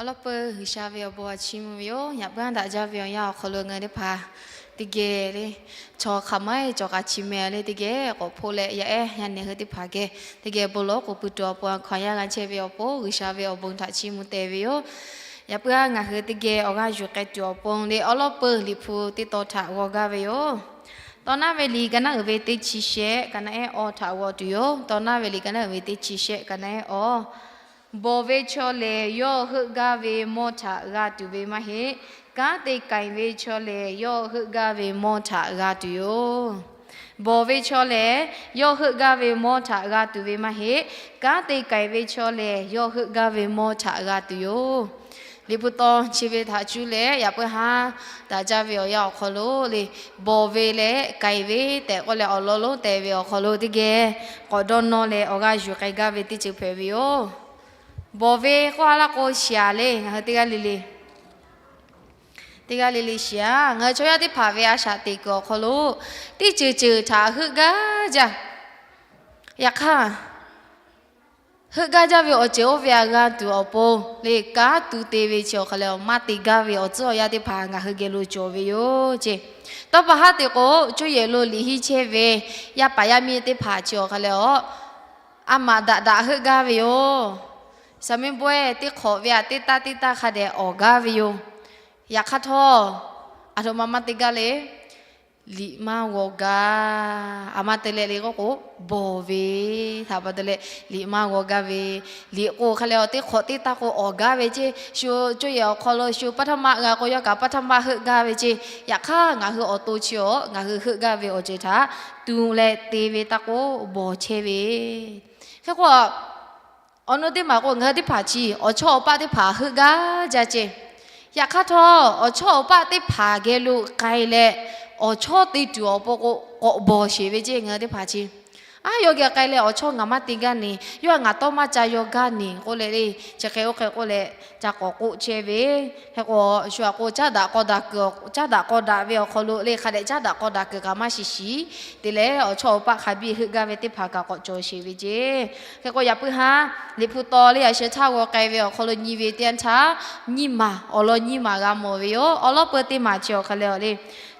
Awˬ lawn peuˬ G'uiˬsha ve awˬ bon a chiˇ mvuh ve yoˬ. Yaꞈ puiˉ daꞈ jaˇ ve awˬ yanˇ awˬ hk'aw lo ngaˬ hui teˇ hpaˍ teˇ geh le, chaw hk'aˬ ma e cawˬ k'a chi meh le teˇ geh k'awꞈ hpoˆ leh yaˇ ehˉ yaˇ nehˬ hui teˇ hpaˍ geh teˇ geh bon lawˬ k'oˍ pui tuˬ awˬ pon a hkaw a yaˇ g'a chehˇ ve awˬ pon G'uiˬsha ve awˬ bon htaꞈ chiˇ mvuh teh ve yoˬ. Yaꞈ puiˉ ngaˬ hui teˇ geh awˬ g'aˇ yuˬ k'ai tuˬ awˬ pon le awˬ lawn peuˬ Liꞈ hpu teˇ tawn htaꞈ g'aw gaˇ ve yoˬ. Tawˇ naˉ ve liꞈ ka naˉ uiˍ ve teˇ chi shehˆ ka naˉ ehˉ awˬ htaꞈ g'aw tuˬ yoˬ. Tawˇ naˉ ve liꞈ ka naˉ uiˍ ve teˇ chi shehˆ ka naˉ ehˉ awˬ Bawˬ ve chaw lehˬ, yawˇ heuˆ gaˇ ve mawˇ htaꞈ g'a tuˬ ve maˇ heˆ. Kanˉ te k'ai ve chaw lehˬ, yawˇ heuˆ gaˇ ve mawˇ htaꞈ g'a tuˬ yoˬ. Bawˬ ve chaw lehˬ, yawˇ heuˆ gaˇ ve mawˇ htaꞈ g'a tuˬ ve maˇ heˆ. Kanˉ te k'ai ve chaw lehˬ, yawˇ heuˆ gaˇ ve mawˇ htaꞈ g'a tuˬ yoˬ. Liꞈ hpu tawn chi ve htaꞈ cuˇ leh yaꞈ puiˉ haˉ daꞈ jaˇ ve awˬ yanˇ awˬ hk'aw lo le, bawˬ ve leh k'ai ve tehꞈ k'oˆ leh awˬ lawn lonˉ te ve awˬ hk'aw lo teˇ geh k'awꞈ dawˇ nawˇ leh awˬ g'aˇ yuˬ k'ai gaˇ ve teˇ ceuˬ hpehꞈ ve yoˬ. Bawˬ ve k'oˆ a laˇ k'o shiˍ a le, ngaˬ hui teˇ g'aˇ le le, teˇ g'aˇ le le shiˍ a. Ngaˬ hui chaw yaˇ teˇ hpaˍ ve a shaꞈ teꞈ kuiˬ awˬ hk'aw lo teˇ ceuˬ ceuˬ htaꞈ heuˆ gaˇ jaˇ. Yaꞈ hk'aˇ, heuˆ gaˇ jaˇ ve awˬ ceuˬ oˇ ve a g'a tuˬ awˬ pon le, kanˉ tu te ve chi awˬ hk'aw leh maˇ te gaˇ ve awˬ tcuhˉ awˬ yanˇ teˇ hpaˍ ngaˬ hui geh lo cawˬ ve yoˬ ceˇ. Tawˇ pa haˉ te k'o, cuˇ yehˬ lo liꞈ hiˉ chehˇ ve yaˇ paˍ yaˇ miˇ teˇ hpaˍ chi awˬ hk'aw leh a, a maꞈ daꞈ daꞈ heuˆ gaˇ ve yoˬ. Saˍ meˇ bawehˇ teˇ hk'awꞈ ve aꞈ teˇ taˇ teˇ taˇ hk'a dehꞈ awˬ gaˇ ve yoˬ. Yaꞈ hk'aˇ htawˇ, aˬ htoꞈ ma maˇ te gaˇ le. Liꞈ maˇ g'aw gaˇ. A maˇ te leh le k'oˆ k'o, bawˬ ve htaꞈ pa taw leh liꞈ maˇ g'aw gaˇ ve. Liꞈ k'o hk'a leh awˬ teˇ hk'awꞈ teˇ taˇ k'o awˬ gaˇ ve ceˇ. Shu cuˇ yehˬ awˬ hk'aw lo shu paˇ htaˇ maˆ g'a k'o yawˇ kaꞈ paˇ htaˇ maˆ heuˆ gaˇ ve ceˇ. Yaꞈ hk'aˇ ngaˬ hui awˬ to chi awˬ ngaˬ hui heuˆ gaˇ ve awˬ ceuˬ htaꞈ tu leh te ve taˇ k'o bawˬ chehˇ ve. Hk'e k'o, awˬ nu teˇ maˬ k'o ngaˬ hui teˇ hpaˍ chi awˬ chawˇ awˬ paˆ teˇ hpaˍ heuˆ gaˇ jaˇ ceˇ. Yaꞈ hk'aˇ htawˇ, awˬ chawˇ awˬ paˆ teˇ hpaˍ geh lo k'ai leh awˬ chawˇ te tuˬ awˬ pon k'o k'awꞈ bawˬ sheˍ ve ceˇ. Ngaˬ hui teˇ hpaˍ chi a yawˇ geh k'ai leh awˬ chawˇ ngaˬ maˇ te gaˇ neˬ, yawˇ a ngaˬ tawˇ maˇ ca yaw gaˇ neˬ k'oˆ leh le, chi hk'e oˇ hk'e k'oˆ leh ca k'awꞈ k'oˆ chehˇ ve. Hk'e k'o, shu a k'o caˉ daꞈ k'aw daꞈ kuiˬ, caˉ daꞈ k'aw daꞈ ve awˬ hk'aw lo le hk'a dehꞈ caˉ daꞈ k'aw daꞈ kuiˬ kaꞈ maˇ shiˍ shiˍ te leh awˬ chawˇ awˬ paˆ hk'a biˇ heuˆ gaˇ ve teˇ hpaˍ kaꞈ k'awꞈ cawˬ sheˍ ve ceˇ. Hk'e k'o yaꞈ puiˉ haˉ Liꞈ hpu tawn le yaꞈ sheh htaˇ g'aw k'ai ve awˬ hk'aw lo nyi ve teˇ yanˇ htaˇ, nyiˇ maˬ awˬ lawn nyiˇ maˬ g'a mawˬ ve yoˬ. Awˬ lawn peuˬ teˇ maˬ chi awˬ hk'a leh awˬ le,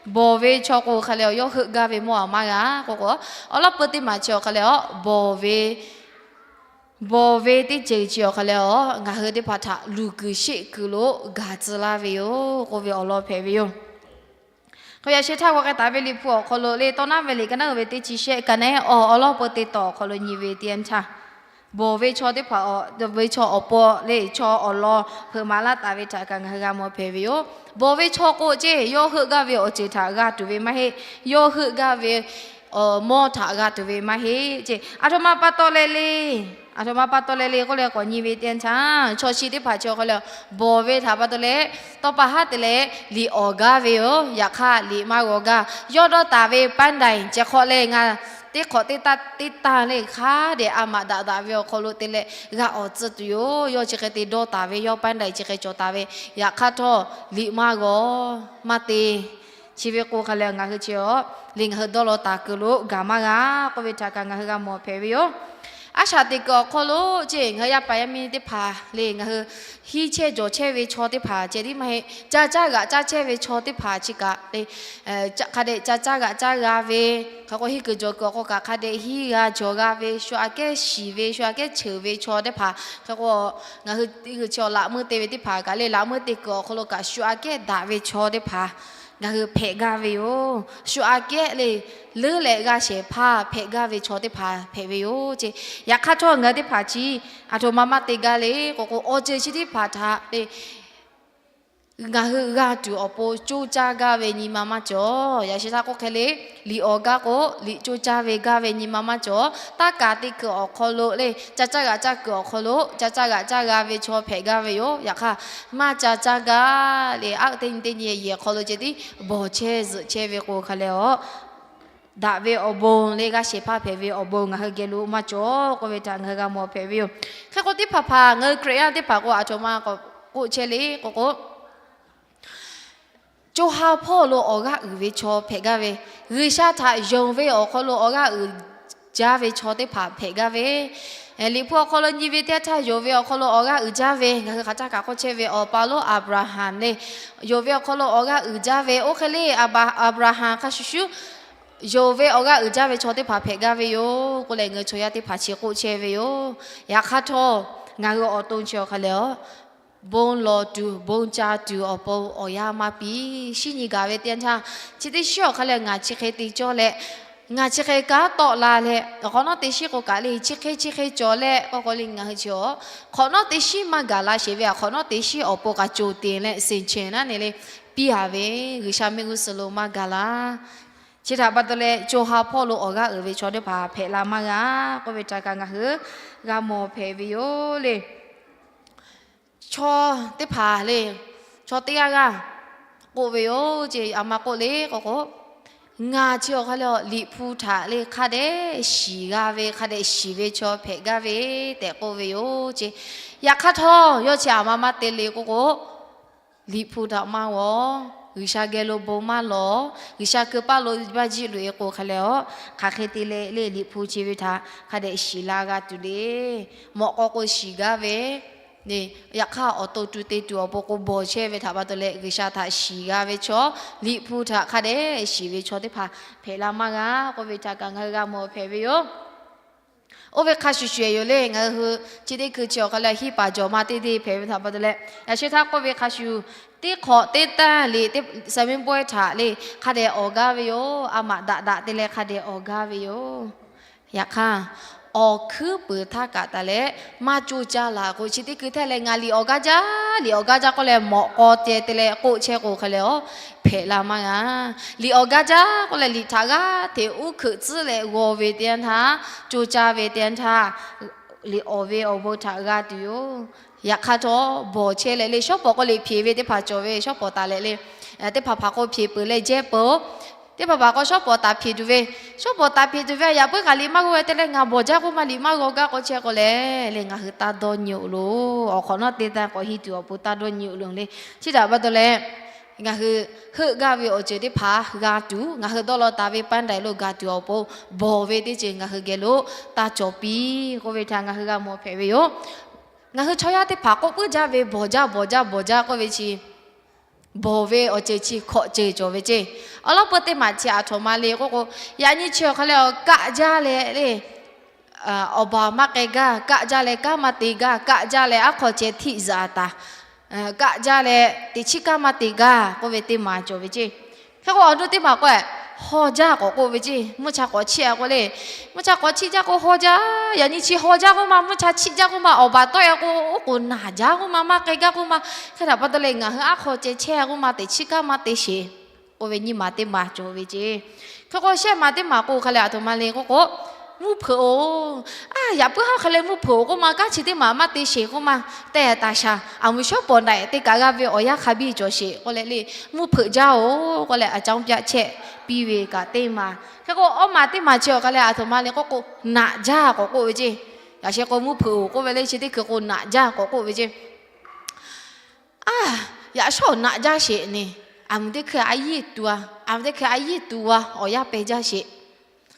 bawˬ ve chaw k'o hk'a leh awˬ yawˇ heuˆ gaˇ ve mawˇ a maˇ g'a k'oˆ k'o, awˬ lawn peuˬ teˇ maˬ chi awˬ hk'a leh awˬ bawˬ ve bawˬ ve teˇ ceuˬ chi awˬ hk'a leh awˬ ngaˬ hui teˇ hpaˍ htaꞈ luˬ kuiˬ sheˆ kuiˬ lo gaˬ tcuh laˇ ve yoˬ k'oˆ ve awˬ lawn hpehꞈ ve yoˬ. K'o yaꞈ sheh htaˇ g'aw k'ai taˍ ve Liꞈ hpu awˬ hk'aw lo le tawˇ naˉ ve liꞈ ka naˉ uiˍ ve teˇ chi shehˆ ka naˉ ehˉ awˬ awˬ lawn peuˬ teˇ tawn awˬ hk'aw lo nyi ve teˇ yanˇ htaˇ, bawˬ ve chaw teˇ hpaˍ awˬ ve chaw awˬ pon le chaw awˬ lawn hpeuꞈ maˍ laˇ taˍ ve htaꞈ kaꞈ ngaˬ hui g'a mawˬ hpehꞈ ve yoˬ. Bawˬ ve chaw k'o ceˇ yawˇ heuˆ gaˇ ve awˬ ceuˬ htaꞈ g'a tuˬ ve maˇ heˆ. Yawˇ heuˆ gaˇ ve mawˇ htaꞈ g'a tuˬ ve maˇ heˆ ceˇ. Aˬ htoꞈ ma pa taw leh le, aˬ htoꞈ ma pa taw leh le k'oˆ leh k'awꞈ nyi ve teˇ yanˇ htaˇ, chaw chi teˇ hpaˍ chi awˬ hk'aw leh bawˬ ve htaꞈ pa taw leh tawˇ pa haˉ te leh liꞈ awˬ gaˇ ve yoˬ. Yaꞈ hk'aˇ liꞈ maˇ g'aw gaˇ. Yawˇ dawˇ taˍ ve ပန်းတိုင် chi hk'awꞈ leh ngaˬ teˇ hk'awꞈ teˇ taˇ teˇ taˇ le hk'a dehꞈ a maꞈ daꞈ daꞈ ve awˬ hk'aw lo te leh g'a awˬ tcuh tuˬ yoˬ. Yawˇ chi hk'e te dawˇ taˍ ve yawˇ ပန်းတိုင် chi hk'e cawˬ taˍ ve. Yaꞈ hk'aˇ htawˇ liꞈ maˇ g'aw maˇ te. Chi ve k'o hk'a leh ngaˬ hui chi awˬ le ngaˬ hui dawˇ law taˍ kuiˬ lo gaˬ maˇ g'a k'oˆ ve htaꞈ kaꞈ ngaˬ hui g'a mawˬ hpehꞈ ve yoˬ. A shaꞈ teꞈ kuiˬ awˬ hk'aw lo ceˇ ngaˬ hui yaˇ paˍ yaˇ miˇ teˇ hpaˍ le ngaˬ hui hiˇ chehˇ jawˬ chehˇ ve chaw teˇ hpaˍ ceh tiˉ maˇ heˆ. Ca caˇ g'aꞈ caˇ chehˇ ve chaw teˇ hpaˍ chi kaꞈ le, hk'a dehꞈ ca caˇ g'aꞈ caˇ g'a ve, hk'e k'o hiˇ kuiˬ jawˬ kuiˬ awˬ hk'aw kaꞈ hk'a dehꞈ hiˇ g'a jawˬ g'a ve, shu aꞈ kehˉ shiˍ ve, shu aꞈ kehˉ cheuˬ ve chaw teˇ hpaˍ, hk'e k'o ngaˬ hui teˇ g'uiˬ chi awˬ laꞈ meuˇ te ve teˇ hpaˍ kaꞈ le laꞈ meuˇ teˇ kuiˬ awˬ hk'aw lo kaꞈ shu aꞈ kehˉ daꞈ ve chaw teˇ hpaˍ ngaˬ hui hpehꞈ gaˇ ve yoˬ. Shu aꞈ kehˉ le leuˉ leh g'a shehˍ hpaˇ hpehꞈ gaˇ ve chaw teˇ hpaˍ hpehꞈ ve yoˬ ceˇ. Yaꞈ hk'aˇ htawˇ ngaˬ hui teˇ hpaˍ chi aˬ htoꞈ ma maˇ te gaˇ le k'o k'o, awˬ ceuˬ chi teˇ hpaˍ htaꞈ le ngaˬ hui g'a tuˬ awˬ pon coˇ caˇ gaˇ ve nyi ma maˇ cawˬ. Yaꞈ sheh htaˇ k'oˆ hk'e le, liꞈ awˬ gaˇ k'o liꞈ coˇ caˇ ve gaˇ ve nyi ma maˇ cawˬ. Taˇ kaˍ teˇ kuiˬ awˬ hk'aw lo le ca caˇ g'aꞈ caˇ kuiˬ awˬ hk'aw lo ca caˇ g'aꞈ caˇ g'a ve chaw hpehꞈ gaˇ ve yoˬ. Yaꞈ hk'aˇ maˇ ca caˇ gaˇ le aˉ teˇ nyi teˇ nyi yehˬ hk'aw lo ceh tiˉ bawˬ chehˇ zuhꞈ chehˇ ve k'o hk'a leh awˬ daꞈ ve awˬ bon le g'a shehˍ hpaˇ hpehꞈ ve awˬ bon ngaˬ hui geh lo maˇ cawˬ k'oˆ ve htaꞈ ngaˬ hui g'a mawˬ hpehꞈ ve yoˬ. Hk'e k'o teˇ hpaˍ hpaˍ ngaˬ hui Hkriꞈ yaˇ teˇ hpaˍ k'o aˬ htoꞈ ma k'awꞈ k'oˆ chehˇ le k'o k'o, co ha hpawˇ lo awˬ g'aˇ uiˍ ve chaw hpehꞈ gaˇ ve, G'uiˬsha htaꞈ yonˍ ve awˬ hk'aw lo awˬ g'aˇ uiˍ jaˇ ve chaw teˇ hpaˍ hpehꞈ gaˇ ve, Liꞈ hpu awˬ hk'aw lo nyi ve teˇ yanˇ htaˇ, yonˍ ve awˬ hk'aw lo awˬ g'aˇ uiˍ jaˇ ve, ngaˬ hui hk'aˬ htaˇ kaꞈ k'oˆ chehˇ ve awˬ pa lonˉ Aˍbraˍhanˍ le, yonˍ ve awˬ hk'aw lo awˬ g'aˇ uiˍ jaˇ ve, oˇ hk'e le Aˍbraˍhanˍ hk'a shuˍ shuˍ yonˍ ve awˬ g'aˇ uiˍ jaˇ ve chaw teˇ hpaˍ hpehꞈ gaˇ ve yoˬ k'oˆ leh, ngaˬ hui chaw yaˇ teˇ hpaˍ chi k'oˆ chehˇ ve yoˬ. Yaꞈ hk'aˇ htawˇ, ngaˬ hui awˬ to chi awˬ hk'a lehˬ, bon lawˬ tuˬ bon ca tuˬ awˬ pon awˬ yanˇ maˇ piˇ. Shinˉ nyi gaˬ ve teˇ yanˇ htaˇ, chi teˇ shinˉ awˬ hk'a lehˬ ngaˬ chi hk'e te cawˇ leh, ngaˬ chi hk'e kanˉ tawˆ la leh, awˬ hk'awꞈ nawˉ teˇ shinˉ k'o kaꞈ le chi hk'e chi hk'e cawˬ leh k'oˆ k'o le, ngaˬ hui chi awˬ hk'awꞈ nawˉ teˇ shinˉ maˇ gaˬ la sheˍ ve, awˬ hk'awꞈ nawˉ teˇ shinˉ awˬ pon kaꞈ co te leh senˍ chehˇ naˉ ne le, piˇ a ve G'uiˬsha mehˆ g'uˇ suhˍ lo maˇ gaˬ la. Chi htaꞈ pa taw leh, co ha hpawˇ lo awˬ g'aˇ uiˍ ve chaw teˇ hpaˍ hpehꞈ la maˇ g'a k'oˆ ve htaꞈ kaꞈ ngaˬ hui g'a mawˬ hpehꞈ ve yoˬ le. Chaw teˇ hpaˍ le, chaw teˇ g'aˇ g'aˇ k'oˆ ve yoˬ ce, a ma k'oˆ le k'o k'o, ngaˬ chi awˬ hk'a lehˬ Liꞈ hpu htaꞈ le hk'a dehꞈ shiˍ g'a ve, hk'a dehꞈ shiˍ ve chaw hpehꞈ gaˇ ve tehꞈ k'oˆ ve yoˬ ce. Yaꞈ hk'aˇ htawˇ, yawˇ chi a ma maˇ te le k'o k'o, Liꞈ hpu htaꞈ maˇ g'awˬ, G'uiˬsha geh lo bon maˇ lawˬ, G'uiˬsha keu paˇ lo baˇ jiˆ loꞈ e k'o hk'a lehˬ, hk'aˬ hk'e te leh le Liꞈ hpu chi ve htaꞈ hk'a dehꞈ shiˍ la g'a tuˬ le. Mawꞈ k'aw k'o shiˍ gaˇ ve, yaꞈ hk'aˇ awˬ to tu te tuˬ awˬ pon k'o bawˬ chehˇ ve htaꞈ pa taw leh, G'uiˬsha htaꞈ shiˍ g'a ve chaw, Liꞈ hpu htaꞈ hk'a dehꞈ shiˍ ve chaw teˇ hpaˍ hpehꞈ la maˇ g'a k'oˆ ve htaꞈ kaꞈ ngaˬ hui g'a mawˬ hpehꞈ ve yoˬ. Oˇ ve hk'a shuˍ shuˍ yoˬ le, ngaˬ hui chi teˇ hkui chi awˬ hk'a lehˬ hiˉ paˍ jawˬ ma teˇ deˇ hpehꞈ ve htaꞈ pa taw leh, yaꞈ sheh htaˇ k'oˆ ve hk'a shuˍ, teˇ hk'awꞈ teˇ tanˇ liꞈ teˇ saˍ menˇ bawehˇ htaꞈ le hk'a dehꞈ awˬ gaˇ ve yoˬ. A maꞈ daꞈ daꞈ te leh hk'a dehꞈ awˬ gaˇ ve yoˬ. Yaꞈ hk'aˇ, awˬ hkuiˉ peuˍ htaˇ kaꞈ taˍ leh maˇ coˇ caˇ laˬ k'o, chi teˇ hkui htaˇ leh ngaˬ liꞈ awˬ gaˇ jaˇ, liꞈ awˬ gaˇ jaˇ k'oˆ leh mawꞈ k'aw ceh te leh k'oˆ chehˇ k'o hk'a lehˬ, hpehꞈ la maˇ g'a. Liꞈ awˬ gaˇ jaˇ k'oˆ leh liꞈ htaꞈ g'aˇ hteꞈ uˉ hkeuꞈ tcuhˉ leh g'aw ve teˇ yanˇ htaˇ, coˇ caˇ ve teˇ yanˇ htaˇ, liꞈ awˬ ve awˬ bon htaꞈ g'a tuˬ yoˬ. Yaꞈ hk'aˇ htawˇ, bawˬ chehˇ leh le, shawˉ pawˍ k'o liꞈ hpeꞈ ve teˇ hpaˍ cawˬ ve, shawˉ pawˍ taˍ leh le, teˇ hpaˍ hpaˍ k'o hpeꞈ peuˬ leh jehˇ peuˬ-oˬ. Teˇ hpaˍ hpaˍ k'o shawˉ pawˍ taˍ hpeꞈ tuˬ ve, shawˉ pawˍ taˍ hpeꞈ tuˬ ve yaꞈ puiˉ kaꞈ liꞈ maˇ g'aw ve te leh ngaˬ bawˬ jaˇ k'oˆ ma liꞈ maˇ g'aw gaˇ k'o chehˇ k'o leh, le ngaˬ hui taˇ dawˇ nyi-oˬ loˬ. Awˬ hk'awꞈ nawˉ teˇ tanˇ k'awꞈ henˇ tuˬ awˬ pon taˇ dawˇ nyi-oˬ loˬ le. Chi htaꞈ pa taw leh, ngaˬ hui heuˆ gaˇ ve awˬ ceuˬ teˇ hpaˍ g'a tuˬ, ngaˬ hui dawˇ law taˍ ve paˇ daiˍ lo gaˬ tuˬ awˬ pon, bawˬ ve teˇ ceuˬ ngaˬ hui geh lo taˇ cawˬ piˇ k'oˆ ve htaꞈ ngaˬ hui g'a mawˬ hpehꞈ ve yoˬ. Ngaˬ hui chaw yaˇ teˇ hpaˍ k'oˆ puiˉ jaˇ ve, bawˬ jaˇ, bawˬ jaˇ, bawˬ jaˇ k'oˆ ve chi, bawˬ ve awˬ ceuˬ chi hkawꞈ ceuˬ cawˬ ve ceˇ. Awˬ lawn peu teˇ maˬ chi aˬ htoꞈ ma le k'oˆ k'o, yaꞈ nyi chi awˬ hk'a lehˬ kaˆ jaˇ leh le, awˬ baˬ maˇ k'ai gaˇ, kaˆ jaˇ leh kanˉ maˇ te gaˇ, kaˆ jaˇ leh aˉ hk'aw ceh htiˆ zuhꞈ taˍ, kaˆ jaˇ leh teꞈ chiˉ kanˉ maˇ te gaˇ k'oˆ ve teˇ maˬ cawˬ ve ceˇ. Hk'e k'o awˬ nu teˇ maˬ k'o, haw jaˇ k'awꞈ k'oˆ ve ceˇ. Mvuhˇ cha k'awꞈ chiˇ a k'o le, mvuhˇ cha k'awꞈ chiˇ jaˇ k'o haw jaˇ. Yaꞈ nyi chi haw jaˇ k'oˆ ma, mvuhˇ cha chiˇ jaˇ k'oˆ ma, awˬ baˬ tawˆ e k'o oˉ k'oˍ naˬ jaˇ k'oˆ ma, maˇ k'ai gaˇ k'oˆ ma, hk'e htaꞈ pa taw leh ngaˬ hui aˉ hk'aw ceh chehˇ k'oˆ ma, teꞈ chiˉ kanˉ maˇ te sheˍ k'oˆ ve nyiˇ maˬ teˇ maˬ cawˬ ve ceˇ. Hk'e k'o shehˆ maˬ teˇ maˬ k'o hk'a leh aˬ htoꞈ ma le k'oˆ k'o, mvuhˇ hpeuꞈ-oˬ. A, yaꞈ puiˉ haˉ hk'a leh mvuhˇ hpeuꞈ-oˬ k'oˆ ma, kanˉ chi teˇ maˬ maˇ te sheˍ k'oˆ ma, te taˍ shaˍ. Aˬ mvuhˬ shawˉ pawˍ naꞈ te kaꞈ g'a ve awˬ yanˇ hk'a biˇ cawˬ sheˍ k'oˆ leh le, mvuhˇ hpeuꞈ jaˇ-oˬ k'oˆ leh a caˇ pyaˆ chehˇ piˇ ve kaꞈ teˇ maˬ. Hk'e k'o awˬ maˬ teˇ maˬ chi awˬ hk'a leh aˬ htoꞈ ma le k'oˆ k'o, naꞈ jaˇ k'awꞈ k'oˆ ve ceˇ. Yaꞈ sheh k'o mvuhˇ hpeuꞈ-oˬ k'oˆ ve le, chi teˇ hkui k'o naꞈ jaˇ k'awꞈ k'oˆ ve ceˇ. A, yaꞈ shawˉ naꞈ jaˇ sheˍ neˬ, aˬ mvuhˬ teˇ hkui a yiˇ tuˬ a, aˬ mvuhˬ teˇ hkui a yiˇ tuˬ a, awˬ yanˇ pehˬ jaˇ sheˍ.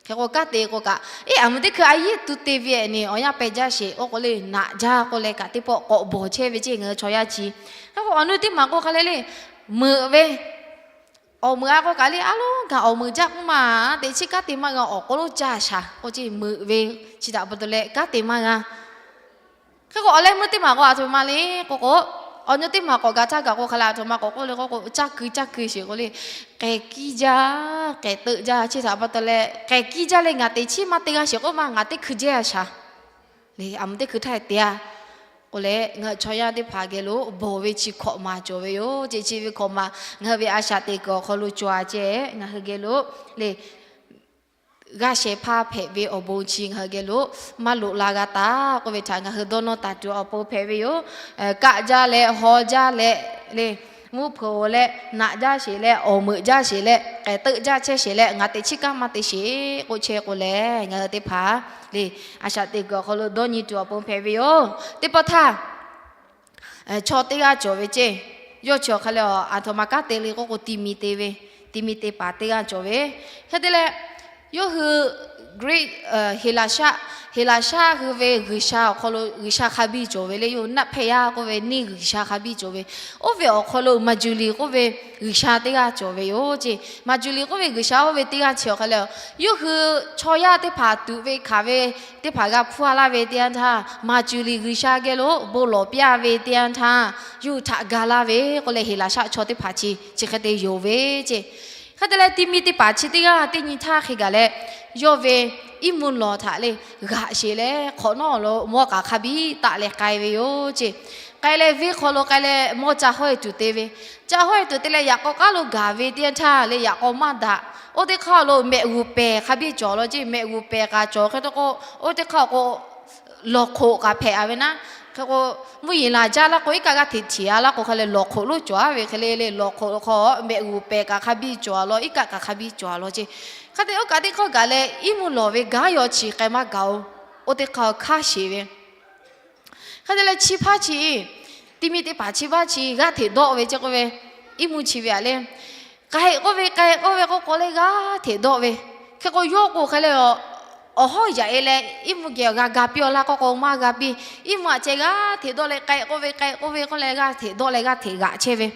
Hk'e k'o kanˉ te k'o kaꞈ, eˬ, aˬ mvuhˬ teˇ hkui a yiˇ tuˬ te ve neˬ awˬ yanˇ pehˬ jaˇ sheˍ k'oˆ k'o le, naꞈ jaˇ k'oˆ leh kaꞈ teˇ pawˆ k'awꞈ bawˬ chehˇ ve ceˇ ngaˬ hui chaw yaˇ chi. Hk'e k'o awˬ nu teˇ maˬ k'o hk'a leh le, meuꞈ ve, awˬ meuꞈ a k'o kaꞈ le, a lonˉ gaˬ awˬ meuꞈ jaˇ k'oˆ ma, teꞈ chiˉ kanˉ te maˇ g'a, awˬ k'o lonˉ caˇ shaˍ k'oˆ ceˇ, meuꞈ ve chi htaꞈ pa taw leh kanˉ te maˇ g'a. Hk'e k'o awˬ leh meuˇ teˇ maˬ k'o aˬ htoꞈ ma le k'oˆ k'o, awˬ nu teˇ maˬ k'awꞈ gaˬ htaˇ gaˬ k'o hk'a leh aˬ htoꞈ ma k'awꞈ k'oˆ le k'oˆ k'o, caˇ kui caˇ kui sheˍ k'o le, k'ehˬ kiˇ jaˇ, k'ehˬ teuˆ jaˇ, chi htaꞈ pa taw leh k'ehˬ kiˇ jaˇ leh ngaˬ teꞈ chiˉ maˇ te g'a sheˍ k'oˆ ma, ngaˬ teˇ hkui jehˇ a shaˍ le, aˬ mvuhˬ teˇ hkui htaˇ te a k'oˆ leh, ngaˬ hui chaw yaˇ teˇ hpaˍ geh lo bawˬ ve chi hkawꞈ maˬ cawˬ ve yoˬ. Ceˇ, chi ve hkawꞈ maˬ ngaˬ hui ve a shaꞈ teꞈ kuiˬ awˬ hk'aw lo cawˬ a ceh, ngaˬ hui geh lo le g'a shehˍ hpaˇ hpehꞈ ve awˬ bon chi ngaˬ hui geh lo maˇ loꞈ la g'a taˍ k'oˆ ve htaꞈ ngaˬ hui dawˇ nawˇ taˍ tuˬ awˬ pon hpehꞈ ve yoˬ. Kaˆ jaˇ leh, haw jaˇ leh, le, mvuhˇ hpeuꞈ-oˬ leh, naꞈ jaˇ sheˍ leh, awˬ meuꞈ jaˇ sheˍ leh, k'ehˬ teuˆ jaˇ chehˇ sheˍ leh, ngaˬ teꞈ chiˉ kanˉ maˇ te sheˍ k'oˆ chehˇ k'o lehˬ, ngaˬ hui teˇ hpaˍ le a shaꞈ teꞈ kuiˬ awˬ hk'aw lo dawˇ nyi tuˬ awˬ pon hpehꞈ ve yoˬ. Teˇ pawˆ htaˇ, chaw teˇ g'aˇ cawˬ ve ceˇ. Yawˇ chi awˬ hk'a leh aˬ htoꞈ ma kanˉ te le k'oˆ k'o, ti mi te ve, ti mi te paˍ teˇ g'aˇ cawˬ ve. Hk'e te leh, Yawˇ hui Greek, Heˍlaˍsaˆ, Heˍlaˍsaˆ hui ve g'uiˬsha awˬ hk'aw lo g'uiˬsha hk'a biˇ cawˬ ve le. Yawˇ hui naˆ hpehˇ yaˇ k'oˆ ve neˇ g'uiˬsha hk'a biˇ cawˬ ve. Oˇ ve awˬ hk'aw lo Maˍcuˍliˍ k'oˆ ve g'uiˬsha teˇ g'aˇ cawˬ ve yoˬ ceˇ. Maˍcuˍliˍ k'oˆ ve g'uiˬsha oˇ ve teˇ g'aˇ chi awˬ hk'aw lo, yawˇ hui chaw yaˇ teˇ hpaˍ tuꞈ ve hkanˍ ve teˇ hpaˍ g'a hpuˇ a laˇ ve teˇ yanˇ htaˇ, Maˍcuˍliˍ g'uiˬsha geh lo bon lawˬ piˇ a ve teˇ yanˇ htaˇ, yawˇ hui htaꞈ ga laˇ ve k'oˆ leh Heˍlaˍsaˆ chaw teˇ hpaˍ chi chi hk'e te yonˍ ve ceˇ. Hk'e te leh, ti mi teˇ hpaˍ chi teˇ g'aˇ teˇ nyi htaˇ hk'e gaˬ leh, yawˇ ve iˉ mvuhˇ lawˬ htaꞈ le g'aꞈ sheˍ leh, hk'awꞈ nawˉ lo mawˇ k'aˍ hk'a biˇ taˆ leh k'ai ve yoˬ ceˇ. K'ai leh, venˇ hk'aw lo k'ai leh mawˇ ca hawˉ e tuˬ te ve. Ca hawˉ e tuˬ te leh, yaꞈ k'aw k'aˉ lo gaˬ ve teˇ yanˇ htaˇ le, yaꞈ k'aw maˇ daꞈ. Oˇ teˇ hk'aˇ lo mehꞈ g'uˬ pehˬ hk'a biˇ cawˬ law ceˇ. Mehꞈ g'uˬ pehˬ k'aꞈ cawˬ hk'e te k'o, oˇ teˇ hk'aˇ k'o lawˬ hk'oꞈ k'aꞈ hpehꞈ a ve naˉ. Hk'e k'o, mvuhˇ yeˬ laˬ jaˇ laˇ k'o, iˉ kaˆ g'aˇ hteꞈ hteꞈ a laˇ k'o hk'a leh, lawˬ hk'oꞈ lonˉ cawˬ a ve hk'e le le, lawˬ hk'oꞈ hk'aw mehꞈ g'uˬ pehˬ k'aꞈ hk'a biˇ cawˬ a law, iˉ kaˆ k'aꞈ hk'a biˇ cawˬ a law ceˇ. Hk'e te oˇ kaꞈ teˇ hkawˇ gaˬ leh, iˉ mvuhˇ lawˬ ve gaˉ yaw chi k'ai maˇ gaˬ-oˬ. Oˇ teˇ hk'aˇ hk'aˇ sheˍ ve. Hk'e te leh, chi hpaˇ chi, ti mi teˇ hpaˍ chi hpaˇ chi g'aˇ hteꞈ dawˆ ve ceˇ k'oˆ ve, iˉ mvuhˇ chi ve a le, k'ai k'oˆ ve, k'ai k'oˆ ve k'o k'o leh g'aˇ hteꞈ dawˆ ve. Hk'e k'o, yawˇ k'o hk'e leh, awˬ hawˉ yaꞈ e leh iˉ mvuhˇ geh g'a ga piˇ a laˇ k'o k'o maˇ g'a piˇ. Iˉ mvuhˇ aꞈ ceh g'aˇ hteꞈ dawˆ leh, k'ai k'oˆ ve, k'ai k'oˆ ve k'oˆ leh g'aˇ hteꞈ dawˆ leh g'aˇ hteꞈ g'aꞈ chehˇ ve.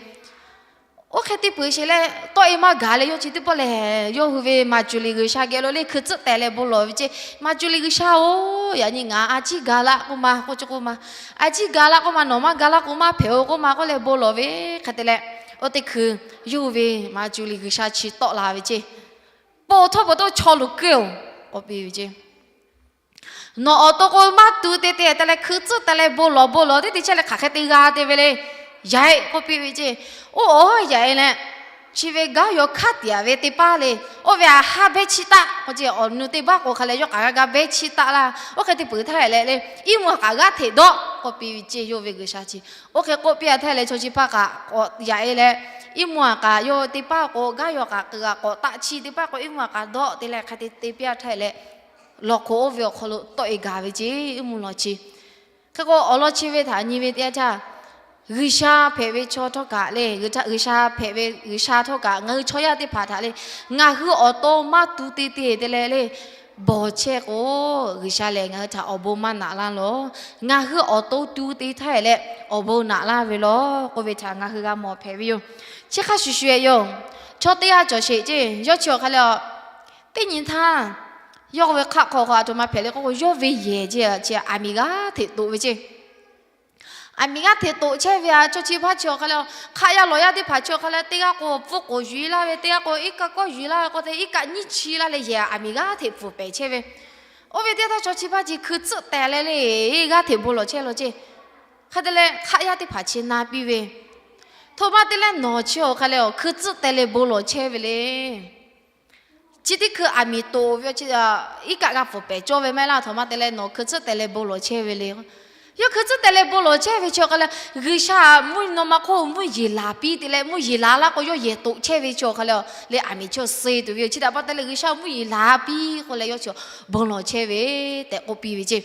Oˇ hk'e te peuˬ sheˍ leh, tawˆ e maˇ gaˬ leh, yawˇ chi teˇ pawˆ lehˬ, yawˇ hui ve Maˍcuˍliˍ g'uiˬsha geh lo le hkui tcuhˆ teh leh bon lawˬ ve ceˇ. Maˍcuˍliˍ g'uiˬsha-oˬ, yaꞈ nyi ngaˬ a ciˉ ga laˇ k'oˆ ma k'oˆ ce k'oˆ ma, a ciˉ ga laˇ k'oˆ ma, nawˬ maˇ ga laˇ k'o maˇ hpehꞈ-oˬ k'oˆ ma k'oˆ leh bon lawˬ ve. Hk'e te leh, oˇ teˇ hkui yawˇ hui ve Maˍcuˍliˍ g'uiˬsha chi tawˆ la ve ceˇ. Pon htawˇ pon tawˇ chaw lo keu-oˬ k'oˆ piˇ ve ceˇ. Nawˬ awˬ to k'o maˇ tu te te te leh hkui tcuhˆ teh leh bon lawˬ bon lawˬ teˇ te chehˇ leh hk'aˬ hk'e te g'a te ve le. Yaꞈ e k'oˆ piˇ ve ceˇ. Oˇ awˬ yaꞈ e leh, chi ve gaˉ yaw hkaˉ tiꞈ a ve teˇ paˉ le, oˇ ve a haˉ behˇ chiˇ taˆ k'oˆ ce. Awˬ nu teˇ baˆ k'o hk'a leh yawˇ k'aꞈ g'a ga behˇ chiˇ taˆ laˇ. Oˇ hk'e te peuˬ htaˇ leh le, iˉ mvuhˇ a k'aꞈ g'aˇ hteꞈ dawˆ k'oˆ piˇ ve ceˇ, yawˇ ve g'uiˬsha chi. Oˇ hk'e k'oˆ piˇ a htaˇ leh, chaw chi hpaˇ k'aꞈ k'awꞈ yaꞈ e leh, iˉ mvuhˇ a k'aꞈ yawˇ teˇ paˉ k'o gaˉ yaw k'aꞈ k'aꞈ k'awꞈ taˆ chiˇ teˇ paˉ k'o iˉ mvuhˇ a k'aꞈ dawˆ te leh hk'e te te piˇ a htaˇ leh, lawˬ hk'oꞈ oˇ ve awˬ hk'aw lo tawˆ e gaˬ ve ceˇ, iˉ mvuhˇ lawˬ chi. Hk'e k'o, awˬ lawn chi ve htaꞈ nyi ve teˇ yanˇ htaˇ, G'uiˬsha hpehꞈ ve chaw htawˇ kaꞈ le, G'uiˬsha hpehꞈ ve G'uiˬsha htawˇ kaꞈ ngaˬ hui chaw yaˇ teˇ hpaˍ htaꞈ le, ngaˬ hui awˬ to maˇ tu te te te leh le, bawˬ chehˇ k'o, G'uiˬsha lehˬ ngaˬ hui htaꞈ awˬ bon maˇ naꞈ laˇ lawˬ. Ngaˬ hui awˬ to tu te htaˇ leh awˬ bon naꞈ laˇ ve lawˬ k'oˆ ve htaꞈ ngaˬ hui g'a mawˬ hpehꞈ ve yoˬ. Chi hk'a shuˍ shuˍ e yoˬ. Chaw teˇ g'aˇ cawˬ sheˍ ceˇ, yawˇ chi awˬ hk'a leh a, teˇ nyi htaˇ, yawˇ k'oˆ ve hk'aˆ hk'aw k'o a htoꞈ ma hpehꞈ le k'oˆ k'o, yawˇ ve yehˬ ceˇ, aˬ miˍ g'aˇ hteꞈ toꞈ ve ceˇ. Aˬ miˍ g'aˇ hteꞈ toꞈ chehˇ ve a, chaw chi hpaˇ chi awˬ hk'a leh, hk'aˆ yaˇ lawˬ yaˇ teˇ hpaˍ chi awˬ hk'a leh, teˇ g'aˇ k'o pfuhˇ k'oˍ yuˬ e laˇ ve, teˇ g'aˇ k'o iˉ kaˆ kawˆ yuˬ laˇ ve k'o te, iˉ kaˆ nyiˇ chi laˇ leh yehˬ aˬ miˍ g'aˇ hteꞈ pfuhˍ pehˍ chehˇ ve. Oˇ ve teˇ htaˇ chaw chi hpaˇ chi hkui tcuhˆ teh leh le, g'aˇ hteꞈ bon lawˬ chehˇ law ceˇ. Hk'e te leh hk'aˆ yaˇ teˇ hpaˍ chi na piˇ ve, Htoꞈ ma te leh nawˬ chi awˬ hk'a leh hkui tcuhˆ teh leh bon lawˬ chehˇ ve le. Chi teˇ hkui aˬ miˍ toꞈ ve, iˉ kaˆ g'a pfuhˍ pehˍ cawˇ ve maˇ heˆ laˇ. Htoꞈ ma te leh nawˬ hkui tcuhˆ teh leh bon lawˬ chehˇ ve le. Yawˇ hkui tcuhˆ teh leh bon lawˬ chehˇ ve chi awˬ hk'a leh, G'uiˬsha mvuhˇ naw ma hk'oˆ mvuhˇ yeˬ laˬ piˇ te leh, mvuhˇ yeˬ laˬ laˇ k'o yawˇ yehˬ toꞈ chehˇ ve chi awˬ hk'a leh, le aˬ miˍ chi awˬ suh tuˬ ve yoˬ. Chi htaꞈ pa taw leh G'uiˬsha mvuhˇ yeˬ laˬ piˇ k'oˆ leh yawˇ chi bon lawˬ chehˇ ve tehꞈ k'oˆ piˇ ve ceˇ.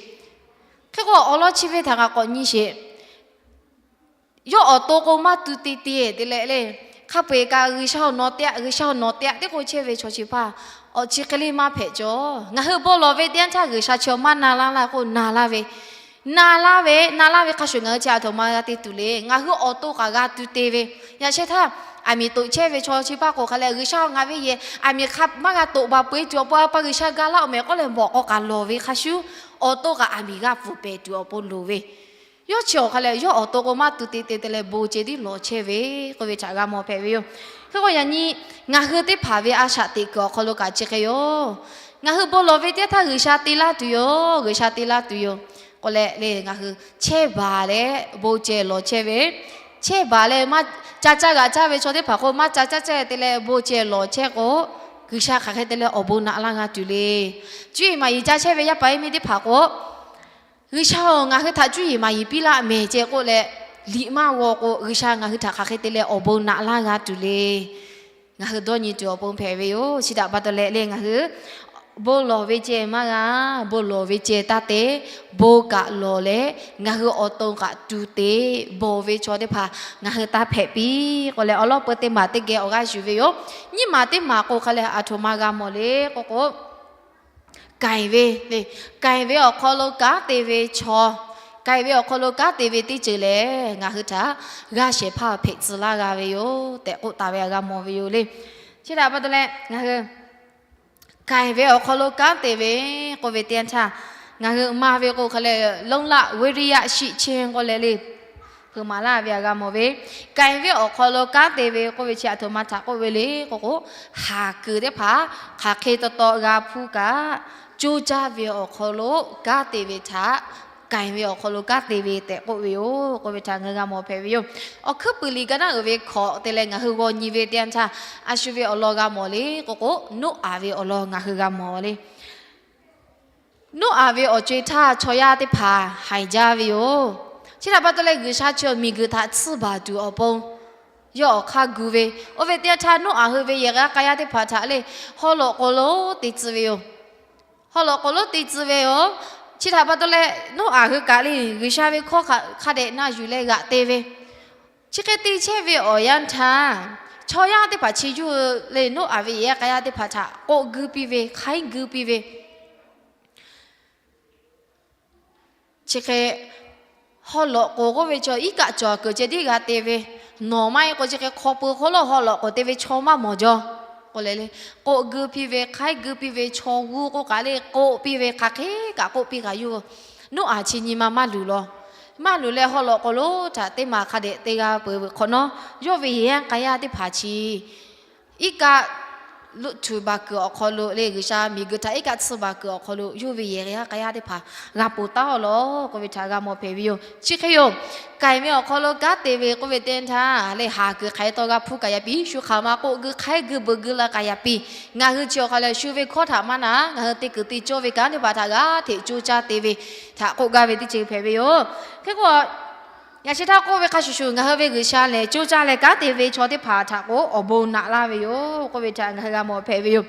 Hk'e k'o, awˬ lawn chi ve htaꞈ ngaˬ k'awꞈ nyi sheˍ. Yawˇ awˬ to k'o maˇ tu te te te leh le, hk'a peu-eˬ kaꞈ G'uiˬsha awˬ nawˬ te aꞈ, G'uiˬsha awˬ nawˬ te aꞈ teˇ k'o chehˇ ve chaw chi hpaˇ, awˬ chi hk'e le maˇ hpehꞈ cawˬ. Ngaˬ hui bon lawˬ ve teˇ yanˇ htaˇ G'uiˬsha chi awˬ maˇ na laˇ laˇ k'o na laˇ ve, na laˇ ve, na laˇ ve hk'a shuˍ ngaˬ hui chi a htoꞈ ma g'a te tuˬ le. Ngaˬ hui awˬ to kaꞈ g'a tu te ve, yaꞈ sheh htaˇ, aˬ miˍ toꞈ chehˇ ve chaw chi hpaˇ k'o hk'a leh, G'uiˬsha ngaˬ ve yehˬ aˬ miˍ hk'a maˇ g'a toꞈ baˬ peu-eˬ tuˬ awˬ pon a pa G'uiˬsha ga laˇ-oˬ mehˍ k'oˆ leh mawˬ k'aw kaꞈ lawˬ ve hk'a shuˍ, awˬ to kaꞈ aˬ miˍ g'a pfuhˍ pehˍ tuˬ awˬ pon loˍ ve. Yawˇ chi awˬ hk'a leh yawˇ awˬ to k'o maˇ tu te te te leh bon ceh tiˉ lawˬ chehˇ ve k'oˆ ve htaꞈ g'a mawˬ hpehꞈ ve yoˬ. Hk'e k'o yaꞈ nyi ngaˬ hui teˇ hpaˍ ve a shaꞈ teꞈ kuiˬ awˬ hk'aw lo kaꞈ chi hk'e yoˬ. Ngaˬ hui bon lawˬ ve teˇ yanˇ htaˇ G'uiˬsha te laˇ tuˬ yoˬ, G'uiˬsha te laˇ tuˬ yoˬ k'oˆ leh le, ngaˬ hui chehˇ baˬ leh bon ceh lawˬ chehˇ ve, chehˇ baˬ leh maˇ ca caˇ g'aꞈ caˇ ve chaw teˇ hpaˍ k'o maˇ ca caˇ caˇ te leh bon ceh lawˬ chehˇ k'o, G'uiˬsha hk'aˬ hk'e te leh awˬ bon naꞈ laˇ g'a tuˬ le. Cuˇ yiˍ maˍ yiˍ ca chehˇ ve yaˇ paˍ yaˇ miˇ teˇ hpaˍ k'o, G'uiˬsha-oˬ, ngaˬ hui htaꞈ cuˇ yiˍ maˍ yiˍ piˇ laˇ mehˍ ceh k'oˆ leh, liꞈ maˇ g'aw k'o, G'uiˬsha ngaˬ hui htaꞈ hk'aˬ hk'e te leh awˬ bon naꞈ laˇ g'a tuˬ le. Ngaˬ hui dawˇ nyi tuˬ awˬ pon hpehꞈ ve yoˬ. Chi htaꞈ pa taw leh le, ngaˬ hui bon lawˬ ve ceh maˇ g'a, bon lawˬ ve ceh taˇ te, bon kaꞈ lawˬ leh, ngaˬ hui awˬ to kaꞈ tu te, bawˬ ve chaw teˇ hpaˍ ngaˬ hui taˇ hpehꞈ piˇ k'oˆ leh, awˬ lawn peu teˇ maˬ teˇ geh awˬ g'aˇ yuˬ ve yoˬ. Nyiˇ maˬ teˇ maˬ k'o hk'a leh a htoꞈ ma g'a mawˬ le k'oˆ k'o, K'ai ve le, k'ai ve awˬ hk'aw lo kanˉ te ve chaw, k'ai ve awˬ hk'aw lo kanˉ te ve teˇ ceuˬ lehˬ, ngaˬ hui htaꞈ g'a shehˍ hpaˇ hpehꞈ tcuh laˇ g'a ve yoˬ tehꞈ k'oˆ taˍ ve htaꞈ g'a mawˬ ve yoˬ le. Chi htaꞈ pa taw leh ngaˬ hui k'ai ve awˬ hk'aw lo kanˉ te ve k'oˆ ve teˇ yanˇ htaˇ, ngaˬ hui maˇ ve k'o hk'a leh လုံ့လ ဝီရိယရှိခြင်း k'oˆ leh le, hpeuꞈ maˍ laˇ ve htaꞈ g'a mawˬ ve, k'ai ve awˬ hk'aw lo kanˉ te ve k'oˆ ve chi aˬ htoꞈ ma htaꞈ k'oˆ ve le k'oˆ k'o, haˍ kuiˬ teˇ hpaˍ hk'aˬ hk'e taw taw g'a hpuˇ kaꞈ, coˇ caˇ ve awˬ hk'aw lo kanˉ te ve htaꞈ k'ai ve awˬ hk'aw lo kanˉ te ve tehꞈ k'oˆ ve yoˬ k'oˆ ve htaꞈ ngaˬ hui g'a mawˬ hpehꞈ ve yoˬ. Awˬ hkuiˉ puiˍ liꞈ ka naˉ uiˍ ve hkawꞈ te leh ngaˬ hui g'aw nyi ve teˇ yanˇ htaˇ, a shu ve awˬ lawn g'a mawˬ le k'oˆ k'o, Noˉaꞈ ve awˬ lawn ngaˬ hui g'a mawˬ le. Noˉaꞈ ve awˬ co-e htaˇ chaw yaˇ teˇ hpaˍ haiˬ jaˇ ve yoˬ. Chi htaꞈ pa taw leh G'uiˬsha chi awˬ miˬguiˬ htaꞈ tsuhˇ baˬ tuˬ awˬ pon yawˇ awˬ hk'aˇ gu ve, oˇ ve teˇ yanˇ htaˇ Noˉaꞈ hui ve yehˬ k'a k'a yaˇ teˇ hpaˍ htaꞈ le, haw lawꞈ k'oˍ lo te tcuh ve yoˬ. Haw lawꞈ k'oˍ lo te tcuh ve yoˬ. Chi htaꞈ pa taw leh Noˉaꞈ hui kaꞈ le G'uiˬsha ve hkawˇ hk'a dehꞈ na yuˬ leh g'aꞈ te ve, chi hk'e te chehˇ ve awˬ yanˇ htaˇ, chaw yaˇ teˇ hpaˍ chi yawˇ hui le Noˉaꞈ ve yehˬ k'a yaˇ teˇ hpaˍ htaꞈ k'oˆ guiˇ piˇ ve, hk'aiˉ guiˇ piˇ ve, chi hk'e haw lawꞈ k'oˍ k'oˆ ve chaw iˉ kaˆ cawˬ kuiˬ ceh tiˉ g'a te ve, nawˬ maˇ heˆ k'o chi hk'e hk'aw pui hk'oˆ lo haw lawꞈ k'oˍ te ve chaw maˇ mawˬ jaw k'oˆ leh le, k'oˆ guiˇ piˇ ve, hk'aiˉ guiˇ piˇ ve, chaw g'uˇ k'oˆ kaꞈ le k'oˆ piˇ ve, hk'aˬ hk'e kaꞈ k'oˆ piˇ kaꞈ yawˇ Noˉaꞈ chi nyi ma maˇ luˬ law. Maˇ luˬ leh haw lawꞈ k'oˍ lo htaꞈ teˇ maˬ hk'a dehꞈ te g'a peuˬ ve hk'awꞈ nawˉ, yawˇ ve yehˬ k'a yaˇ teˇ hpaˍ chi iˉ kaˆ luˆ tuˬ baˬ kuiˬ awˬ hk'aw lo le, G'uiˬsha miˬguiˬ htaꞈ iˉ kaˆ tsuhˇ baˬ kuiˬ awˬ hk'aw lo yawˇ ve yehˬ k'a yaˇ teˇ hpaˍ g'a ponˬ taˉ-aw lawˬ k'oˆ ve htaꞈ g'a mawˬ hpehꞈ ve yoˬ. Chi hk'e yoˬ. K'ai ve awˬ hk'aw lo kanˉ te ve k'oˆ ve teˇ yanˇ htaˇ le, haˍ kuiˬ hk'aˬ hk'e taw g'a hpuˇ kaꞈ yaꞈ piˇ, shu hk'aˬ ma k'oˆ guiˇ hk'aiˉ guiˇ beuꞈ guiˇ la kaꞈ yaꞈ piˇ. Ngaˬ hui chi awˬ hk'a leh shu ve hkawˇ htaꞈ maˇ na, ngaˬ hui te kuiˬ te cawˇ ve kanˉ teˇ hpaˍ htaꞈ g'aˇ hteꞈ coˇ caˇ te ve htaꞈ k'oˆ gaˇ ve teˇ ceuˬ hpehꞈ ve yoˬ. Hk'e k'o, yaꞈ sheh htaˇ k'oˆ ve hk'a shuˍ shuˍ, ngaˬ hui ve G'uiˬsha lehˬ coˇ caˇ leh kanˉ te ve chaw teˇ hpaˍ htaꞈ k'o awˬ bon naꞈ laˇ ve yoˬ k'oˆ ve htaꞈ ngaˬ hui g'a mawˬ hpehꞈ ve yoˬ.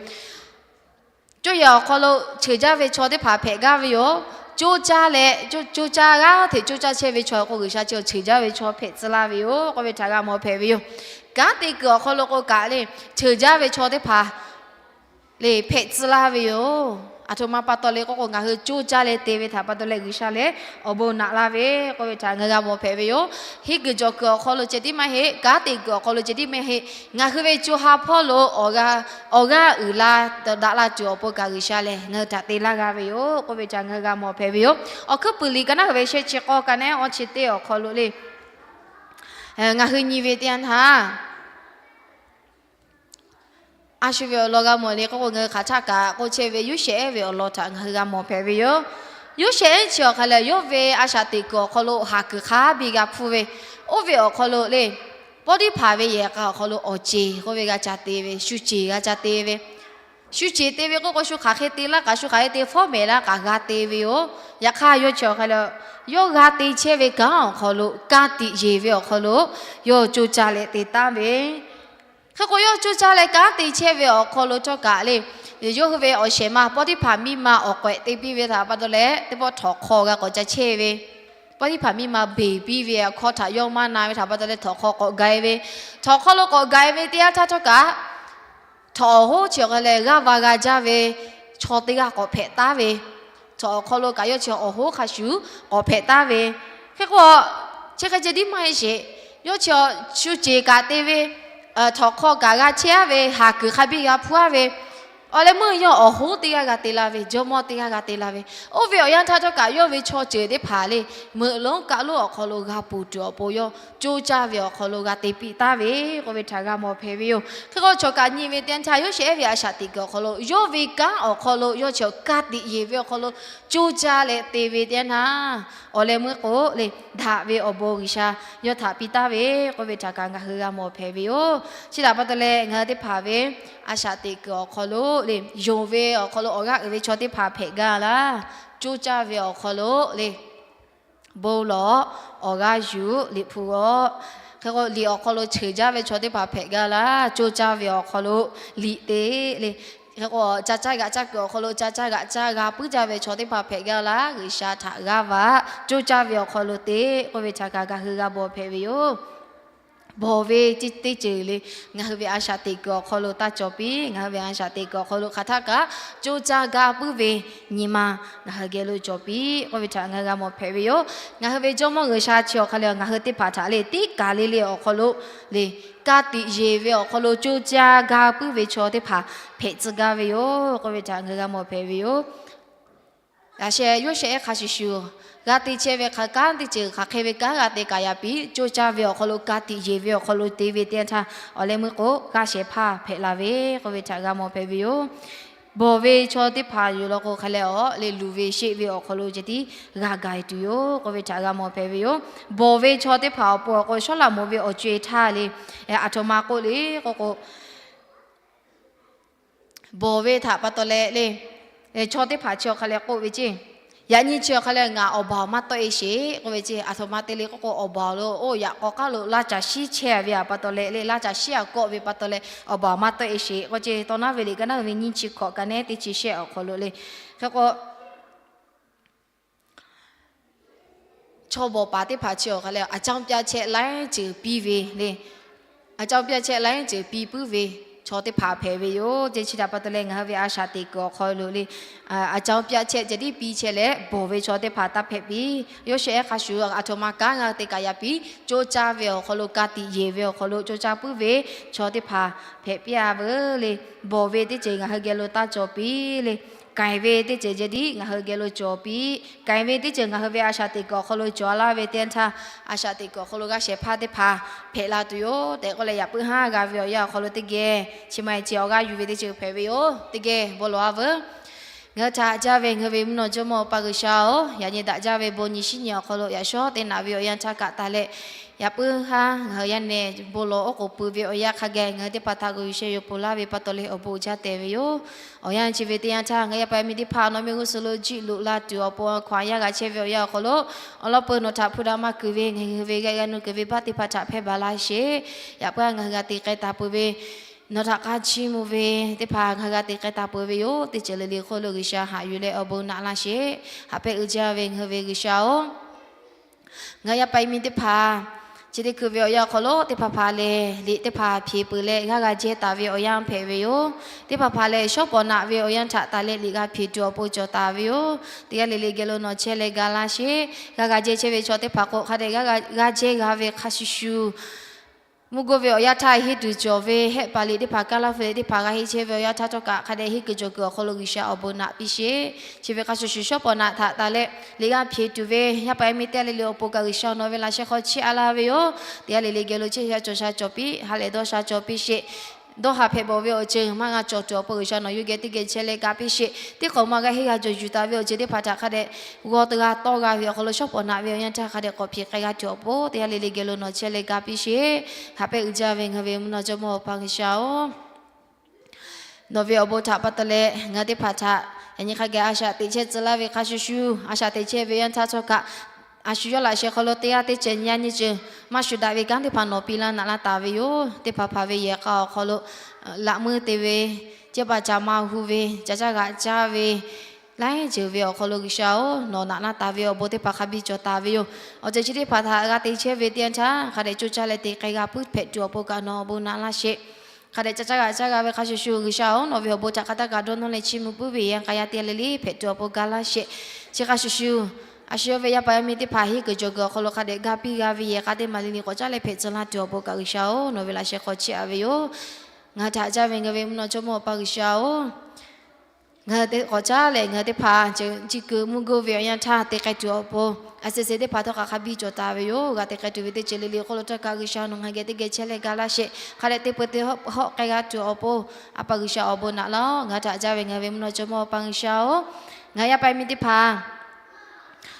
Coˇ yehˬ awˬ hk'aw lo cheuˬ jaˇ ve chaw teˇ hpaˍ hpehꞈ gaˇ ve yoˬ. Coˇ caˇ leh, coˇ caˇ g'aˇ hteꞈ coˇ caˇ chehˇ ve chaw k'o, G'uiˬsha chi awˬ cheuˬ jaˇ ve chaw hpehꞈ tcuh laˇ ve yoˬ k'oˆ ve htaꞈ g'a mawˬ hpehꞈ ve yoˬ. Kanˉ te kuiˬ awˬ hk'aw lo k'o kaꞈ le, cheuˬ jaˇ ve chaw teˇ hpaˍ le hpehꞈ tcuh laˇ ve yoˬ. Aˬ htoꞈ ma pa taw le k'oˆ k'o, ngaˬ hui coˇ caˇ leh te ve htaꞈ pa taw leh G'uiˬsha lehˬ awˬ bon naꞈ laˇ ve k'oˆ ve htaꞈ ngaˬ hui g'a mawˬ hpehꞈ ve yoˬ. Henˇ kuiˬ jawˬ kuiˬ awˬ hk'aw lo ceh tiˉ maˇ heˆ, kanˉ te kuiˬ awˬ hk'aw lo ceh tiˉ maˇ heˆ, ngaˬ hui ve co ha hpawˇ lo awˬ g'aˇ uiˍ la daꞈ la tuˬ awˬ pon kaꞈ G'uiˬsha lehˬ ngaˬ hui htaꞈ te laˇ g'a ve yoˬ k'oˆ ve htaꞈ ngaˬ hui g'a mawˬ hpehꞈ ve yoˬ. Awˬ hkuiˉ puiˍ liꞈ ka naˉ uiˍ ve shehˆ chi k'awˇ ka naˉ awˇ chi teˇ awˬ hk'aw lo le, ngaˬ hui nyi ve teˇ yanˇ htaˇ, a shu ve awˬ lawn g'a mawˬ le k'oˆ k'o, ngaˬ hui hk'aˬ htaˆ kaꞈ k'oˆ chehˇ ve Yoˇsehꞈ ve awˬ lawn htaꞈ ngaˬ hui g'a mawˬ hpehꞈ ve yoˬ. Yoˇsehꞈ chi awˬ hk'a leh yawˇ ve a shaꞈ teꞈ kuiˬ awˬ hk'aw lo haˍ kuiˬ hk'a biˇ g'a hpuˇ ve, oˇ ve awˬ hk'aw lo le, Pawˇtiˇhpaˍ ve yehˬ k'a awˬ hk'aw lo awˬ ceˬ k'oˆ ve g'a ca te ve, shu ceˬ g'a ca te ve, shu ceˬ te ve k'oˆ k'o, shu hk'aˬ hk'e te laˇ kaꞈ, shu hk'aˬ hk'e te fawˉ mehˍ laˇ kaꞈ g'a te ve yoˬ. Yaꞈ hk'aˇ yawˇ chi awˬ hk'a leh, yawˇ g'a te chehˇ ve kanˉ awˬ hk'aw lo ka tiꞈ yeˬ ve awˬ hk'aw lo yawˇ coˇ caˇ leh te taˉ ve, hk'e k'o, yawˇ coˇ caˇ leh kanˉ te chehˇ ve awˬ hk'aw lo htawˇ kaꞈ le, yawˇ hui ve awˬ shehˍ ma Pawˇtiˇhpaˍ miˇ ma awˬ k'awehꞈ te piˇ ve htaꞈ pa taw leh, teˇ pawˆ htawnˍ hk'aw g'a k'awꞈ ca chehˇ ve, Pawˇtiˇhpaˍ miˇ ma beˬ piˇ ve awˬ hkawˇ htaꞈ yawˇ maˇ na ve htaꞈ pa taw leh htawnˍ hk'aw k'awꞈ ga-e ve, htawnˍ hk'aw lo k'awꞈ ga-e ve teˇ yanˇ htaˇ htawˇ kaꞈ, htawnˍ awˬ hoˉ chi awˬ hk'a leh g'aˇ va g'a jaˇ ve chaw teˇ g'aˇ k'awꞈ hpehꞈ taˉ ve, htawnˍ awˬ hk'aw lo kaꞈ yawˇ chi awˬ hoˉ hk'a shuˍ k'awꞈ hpehꞈ taˉ ve, hk'e k'o, chi hk'e ceh tiˉ maˇ heˆ sheˍ. Yawˇ chi shu ceˬ kaꞈ te ve, htawnˍ hk'aw kaꞈ g'a chehˇ-a ve, haˍ kuiˬ hk'a biˇ g'a hpuˇ-a ve, awˬ leh meuˇ yawˇ awˬ hoˉ teˇ g'aˇ g'a te la ve, jawˇmawˇ teˇ g'aˇ g'a te la ve, oˇ ve awˬ yanˇ htaˇ htawˇ kaꞈ yawˇ ve chaw ceuˬ teˇ hpaˍ le, meuꞈ lonˉ kaˆ lonˉ awˬ hk'aw lo g'a ponˬ tuˬ awˬ pon yawˇ coˇ caˇ ve awˬ hk'aw lo g'a te piˇ taˉ ve k'oˆ ve htaꞈ g'a mawˬ hpehꞈ ve yoˬ. Hk'e k'o, chaw kaꞈ nyi ve teˇ yanˇ htaˇ Yoˇsehꞈ ve a shaꞈ teꞈ kuiˬ awˬ hk'aw lo yawˇ ve kanˉ awˬ hk'aw lo yawˇ chi ka tiꞈ yeˬ ve awˬ hk'aw lo coˇ caˇ leh te ve teˇ yanˇ htaˇ, awˬ leh meuˇ k'o le, daꞈ ve awˬ bon G'uiˬsha yawˇ htaꞈ piˇ taˉ ve k'oˆ ve htaꞈ kaꞈ ngaˬ hui g'a mawˬ hpehꞈ ve yoˬ. Chi htaꞈ pa taw leh ngaˬ hui teˇ hpaˍ ve a shaꞈ teꞈ kuiˬ awˬ hk'aw lo le, yonˍ ve awˬ hk'aw lo awˬ g'aˇ uiˍ ve chaw teˇ hpaˍ hpehꞈ gaˇ laˇ. Coˇ caˇ ve awˬ hk'aw lo le, bon lawˬ, awˬ g'aˇ yuˬ liꞈ hpu g'awˇ. Hk'e k'o, liꞈ awˬ hk'aw lo cheuˬ jaˇ ve chaw teˇ hpaˍ hpehꞈ gaˇ laˇ. Coˇ caˇ ve awˬ hk'aw lo liꞈ te le. Hk'e k'o, ca caˇ g'aꞈ caˇ kuiˬ awˬ hk'aw lo ca caˇ g'aꞈ caˇ g'a puiˉ jaˇ ve chaw teˇ hpaˍ hpehꞈ gaˇ laˇ. G'uiˬsha htaꞈ g'aˇ va coˇ caˇ ve awˬ hk'aw lo te k'oˆ ve htaꞈ kaꞈ ngaˬ hui g'a bawˬ hpehꞈ ve yoˬ. bawˬ ve teˇ ceuˬ le, ngaˬ hui ve a shaꞈ teꞈ kuiˬ awˬ hk'aw lo taˇ cawˬ piˇ. Ngaˬ hui ve a shaꞈ teꞈ kuiˬ awˬ hk'aw lo hk'aˬ htaˆ kaꞈ coˇ caˇ ga puiˉ ve nyi ma ngaˬ hui geh lo cawˬ piˇ k'oˆ ve htaꞈ ngaˬ hui g'a mawˬ hpehꞈ ve yoˬ. Ngaˬ hui ve Jawˇmawˇ G'uiˬsha chi awˬ hk'aw lo ngaˬ hui teˇ hpaˍ htaꞈ le teˇ kaˬ le le awˬ hk'aw lo le, ka tiꞈ yeˬ ve awˬ hk'aw lo coˇ caˇ ga puiˉ ve chaw teˇ hpaˍ hpehꞈ tcuh gaˇ ve yoˬ k'oˆ ve htaꞈ ngaˬ hui g'a mawˬ hpehꞈ ve yoˬ. Laꞈ sheh Yoˇsehꞈ ehˉ hk'a shuˍ shuˍ, g'a te chehˇ ve hk'aˬ kanˉ teˇ ceuˬ hk'aˬ hk'e ve kanˉ g'a te kaꞈ yaꞈ piˇ, coˇ caˇ ve awˬ hk'aw lo ka tiꞈ yeˬ ve awˬ hk'aw lo te ve teˇ yanˇ htaˇ, awˬ leh meuˇ k'o g'aˇ shehˍ hpaˇ hpehꞈ la ve k'oˆ ve htaꞈ g'a mawˬ hpehꞈ ve yoˬ. Bawˬ ve chaw teˇ hpaˍ yoˬ law k'o hk'a leh awˬ le luˬ ve sheˆ ve awˬ hk'aw lo ceh tiˉ g'a gaˬ tuˬ yoˬ k'oˆ ve htaꞈ g'a mawˬ hpehꞈ ve yoˬ. Bawˬ ve chaw teˇ hpaˍ awˬ pon awˬ k'o Sawˉlaꞈmonˍ ve awˬ co-e htaˇ le, aˬ htoꞈ ma k'oˆ le k'oˆ k'o, bawˬ ve htaꞈ pa taw leh le, chaw teˇ hpaˍ chi awˬ hk'a leh k'oˆ ve ceˇ, yaꞈ nyi chi awˬ hk'a leh ngaˬ awˬ baˬ awˬ maˇ tawˆ-e sheˍ k'oˆ ve ceˇ. Aˬ htoꞈ ma te le k'oˆ k'o, awˬ baˬ lo oˇ yaꞈ k'aw k'aˉ lo laˇ caˬ shiˉ chehˇ ve pa taw leh le, laˇ caˬ shiˉ a kawˆ ve pa taw leh awˬ baˬ awˬ maˇ tawˆ-e sheˍ k'oˆ ceˇ. Tawˇ naˉ ve liꞈ ka naˉ ve nyiˇ chi hkawꞈ ka nehˉ teˇ chi shehˆ awˬ hk'aw lo le, hk'e k'o chaw bawˬ paˍ teˇ hpaˍ chi awˬ hk'a leh aˬ caˇ pyaˇ chehˇ laiˉ ceuˬ piˇ ve le, aˬ caˇ pyaˇ chehˇ laiˉ ceuˬ piˇ puiˉ ve chaw teˇ hpaˍ hpehꞈ ve yoˬ ceˇ. Chi htaꞈ pa taw leh ngaˬ hui ve a shaꞈ teꞈ kuiˬ awˬ hk'aw lo le, aˬ caˇ pyaˇ chehˇ ceh tiˉ piˇ chehˇ leh bawˬ ve chaw teˇ hpaˍ taˇ hpehꞈ piˇ. Yoˇsehꞈ ehˉ hk'a shuˍ aˬ htoꞈ ma kanˉ g'a te kaꞈ yaꞈ piˇ, coˇ caˇ ve awˬ hk'aw lo ka tiꞈ yeˬ ve awˬ hk'aw lo coˇ caˇ puiˉ ve chaw teˇ hpaˍ hpehꞈ piˇ-a veuˬ le. Bawˬ ve teˇ ceuˬ ngaˬ hui geh lo taˇ cawˬ piˇ le. K'ai ve teˇ ceuˬ ceh tiˉ ngaˬ hui geh lo cawˬ piˇ. K'ai ve teˇ ceuˬ ngaˬ hui ve a shaꞈ teꞈ kuiˬ awˬ hk'aw lo cawˬ laˇ ve teˇ yanˇ htaˇ, a shaꞈ teꞈ kuiˬ awˬ hk'aw lo g'aˇ shehˍ hpaˇ teˇ hpaˍ hpehꞈ la tuˬ yoˬ tehꞈ k'oˆ leh, yaꞈ puiˉ haˉ g'a ve awˬ yanˇ awˬ hk'aw lo teˇ geh chi ma e chi awˬ g'aˇ yuˬ ve teˇ ceuˬ hpehꞈ ve yoˬ. Teˇ geh bon lawˬ-a veuˬ. Ngaˬ hui htaꞈ haꞈ jaˇ ve ngaˬ hui ve mvuhˇ naw jawˇmawˇ Awˬ pa G'uiˬsha-oˬ, yaꞈ nyi daꞈ jaˇ ve bon nyi shinˉ nyi awˬ hk'aw lo yaꞈ shawˉ teˇ naꞈ ve awˬ yanˇ htaˇ kaꞈ taˍ leh, yaꞈ puiˉ haˉ ngaˬ hui yaˇ nehˬ bon lawˬ oˉ k'oˍ pui ve awˬ yanˇ hk'a geh ngaˬ hui teˇ hpaˍ htaꞈ g'uiˬ sheh yoˬ ponˬ laˇ ve pa taw leh awˬ bon uiˍ jaˇ tehˬ ve yoˬ. Awˬ yanˇ chi ve teˇ yanˇ htaˇ ngaˬ hui yaˇ paˍ yaˇ miˇ teˇ hpaˍ nawˬ mehˆ g'uˇ suhˍ lo jiˆ loꞈ la tuˬ awˬ pon hkaw-anˬ yaˇ g'a chehˇ ve awˬ yanˇ awˬ hk'aw lo, awˬ lawn peuˬ nawˬ htaꞈ hpu daꞈ maˇ kuiˬ ve ngaˬ hui ve geh g'a nu kuiˬ ve baˆ teˇ hpaˍ htaꞈ hpehˇ baˬ laˇ sheˍ. Yaꞈ puiˉ-a ngaˬ hui g'a te k'ai taˍ peuˬ ve nawˬ htaꞈ k'a chiˇ mvuh ve teˇ hpaˍ ngaˬ hui g'a te k'ai taˍ peuˬ ve yoˬ. Teˇ ceuˬ le le hk'oˆ lo G'uiˬsha haꞈ yuˬ leh awˬ bon naꞈ laˇ sheˍ. Haꞈ pehˇ uiˍ jaˇ ve ngaˬ hui ve G'uiˬsha-oˬ, ngaˬ hui yaˇ paˍ yaˇ miˇ teˇ hpaˍ chi teˇ hkui ve awˬ yanˇ awˬ hk'aw lo teˇ hpaˍ hpaˍ lehˬ liꞈ teˇ hpaˍ hpeꞈ peuˬ leh g'aˇ g'a jehˇ taˍ ve awˬ yanˇ hpehꞈ ve yoˬ. Teˇ hpaˍ hpaˍ lehˬ shawˉ pawˍ naꞈ ve awˬ yanˇ htaꞈ taˍ leh liꞈ g'a hpeꞈ tuˬ awˬ pon cawˬ taˍ ve yoˬ. Teˇ g'aˇ le le geh lo nawˬ chehˇ leh ga laˇ sheˍ. G'aˇ g'a jehˇ chehˇ ve chaw teˇ hpaˍ k'o hk'a dehꞈ g'aˇ g'a jehˇ g'a ve hk'a shuˍ shuˍ, mvuhˇ goˇ ve awˬ yanˇ htaˇ henˇ tuˬ cawˬ ve, hehˆ paˍ liꞈ teˇ hpaˍ kaˇ laˇ hpu liꞈ teˇ hpaˍ g'a henˇ chehˇ ve awˬ yanˇ htaˇ htawˇ kaꞈ hk'a dehꞈ henˇ kuiˬ cawˬ kuiˬ awˬ hk'aw lo G'uiˬsha awˬ bon naꞈ piˇ sheˍ. Chi ve hk'a shuˍ shuˍ shawˉ pawˍ naꞈ htaꞈ taˍ leh liꞈ g'a hpeꞈ tuˬ ve yaˇ paˍ yaˇ miˇ teˇ g'aˇ le le awˬ pon kaꞈ G'uiˬsha nawˬ ve laꞈ sheh hk'aw chiˇ a laˇ ve yoˬ. Teˇ g'aˇ le le geh lo chehˇ sha cawˬ sha cawˬ piˇ, ha lehˬ dawˇ sha cawˬ piˇ sheˍ. Dawˇ haˍ hpehꞈ bawˬ ve awˬ ceuˬ maˇ g'a cawˬ tuˬ awˬ pon G'uiˬsha nawˬ yawˇ geh teˇ geh chehˇ leh ga piˇ sheˍ. Teˇ hk'awꞈ ma g'a henˇ g'a jawˬ yuˬ taˍ ve awˬ ceuˬ teˇ hpaˍ htaꞈ hk'a dehꞈ g'aw te g'a tawˇ g'a ve awˬ hk'aw lo shawˉ pawˍ naꞈ ve awˬ yanˇ htaˇ hk'a dehꞈ k'awꞈ hpeꞈ k'ai g'a tuˬ awˬ pon teˇ g'aˇ le le geh lo nawˬ chehˇ leh ga piˇ sheˍ. Haꞈ pehˇ uiˍ jaˇ ve ngaˬ hui ve mvuhˇ naw jawˇmawˇ Awˬ pa G'uiˬsha-oˬ, nawˬ ve awˬ bon htaꞈ pa taw leh ngaˬ hui teˇ hpaˍ htaꞈ yaꞈ nyi hk'a geh a shaꞈ teꞈ chehˇ tcuh laˇ ve hk'a shuˍ shuˍ, a shaꞈ teꞈ chehˇ ve yanˇ htaˇ htawˇ kaꞈ a shu yawˇ laꞈ sheh hk'aw lo teˇ g'aˇ teˇ ceuˬ nyi a nyi ceuˬ maˇ shu daꞈ ve kanˉ teˇ hpaˍ nawˬ piˇ laˇ naꞈ laˇ taˍ ve yoˬ. Teˇ hpaˍ hpaˍ ve yehˬ k'a awˬ hk'aw lo laꞈ meuˇ te ve, cehˇ paˍ caꞈ ma hu ve, ca caˇ g'aꞈ caˇ ve, laiˉ ceuˬ ve awˬ hk'aw lo G'uiˬsha-oˬ, nawˬ naꞈ laˇ taˍ ve awˬ bon teˇ hpaˍ hk'a biˇ cawˬ taˍ ve yoˬ. Awˬ ceuˬ chi teˇ hpaˍ htaꞈ g'a te chehˇ ve teˇ yanˇ htaˇ hk'a dehꞈ coˇ caˇ leh te k'ai g'a puiˉ hpehꞈ tuˬ awˬ pon kaꞈ nawˬ awˬ bon naꞈ laˇ sheˍ. Hk'a dehꞈ ca caˇ g'aꞈ caˇ g'a ve hk'a shuˍ shuˍ G'uiˬsha-oˬ, nawˬ ve awˬ bon htaꞈ hk'a taˇ kaꞈ dawˇ nawˇ leh chiˇ mvuh puiˉ ve yehˬ k'a yaˇ teˇ g'aˇ le le hpehꞈ tuˬ awˬ pon ga laˇ sheˍ. Chi hk'a shuˍ shuˍ, a shu yawˇ ve yaˇ paˍ yaˇ miˇ teˇ hpaˍ henˇ kuiˬ cawˬ kuiˬ awˬ hk'aw lo hk'a dehꞈ ga piˇ g'a ve yehˬ k'a teˇ maˬ le le k'awꞈ caˉ leh hpehꞈ tcuh laˇ tuˬ awˬ pon kaꞈ G'uiˬsha-oˬ, nawˬ ve laꞈ sheh hk'aw chiˇ a ve yoˬ. Ngaˬ hui htaꞈ haꞈ jaˇ ve ngaˬ hui ve mvuhˇ naw jawˇmawˇ Awˬ pa G'uiˬsha-oˬ, ngaˬ hui k'awꞈ caˉ leh ngaˬ hui teˇ hpaˍ chi kuiˬ mvuhˇ goˇ ve awˬ yanˇ htaˇ te k'ai tuˬ awˬ pon, a seh seh teˇ hpaˍ htawˇ kaꞈ hk'a biˇ cawˬ taˍ ve yoˬ. G'a te k'ai tuˬ ve teˇ ceuˬ le le hk'oˆ lo htawˇ kaꞈ G'uiˬsha nawˬ ngaˬ hui geh teˇ geh chehˇ leh ga laˇ sheˍ. Hk'a dehꞈ te peu te hawˆ k'ai g'a tuˬ awˬ pon, A pa G'uiˬsha awˬ bon naꞈ laˇ-oˬ. Ngaˬ hui htaꞈ haꞈ jaˇ ve ngaˬ hui ve mvuhˇ naw jawˇmawˇ Awˬ pa G'uiˬsha-oˬ, ngaˬ hui yaˇ paˍ yaˇ miˇ teˇ hpaˍ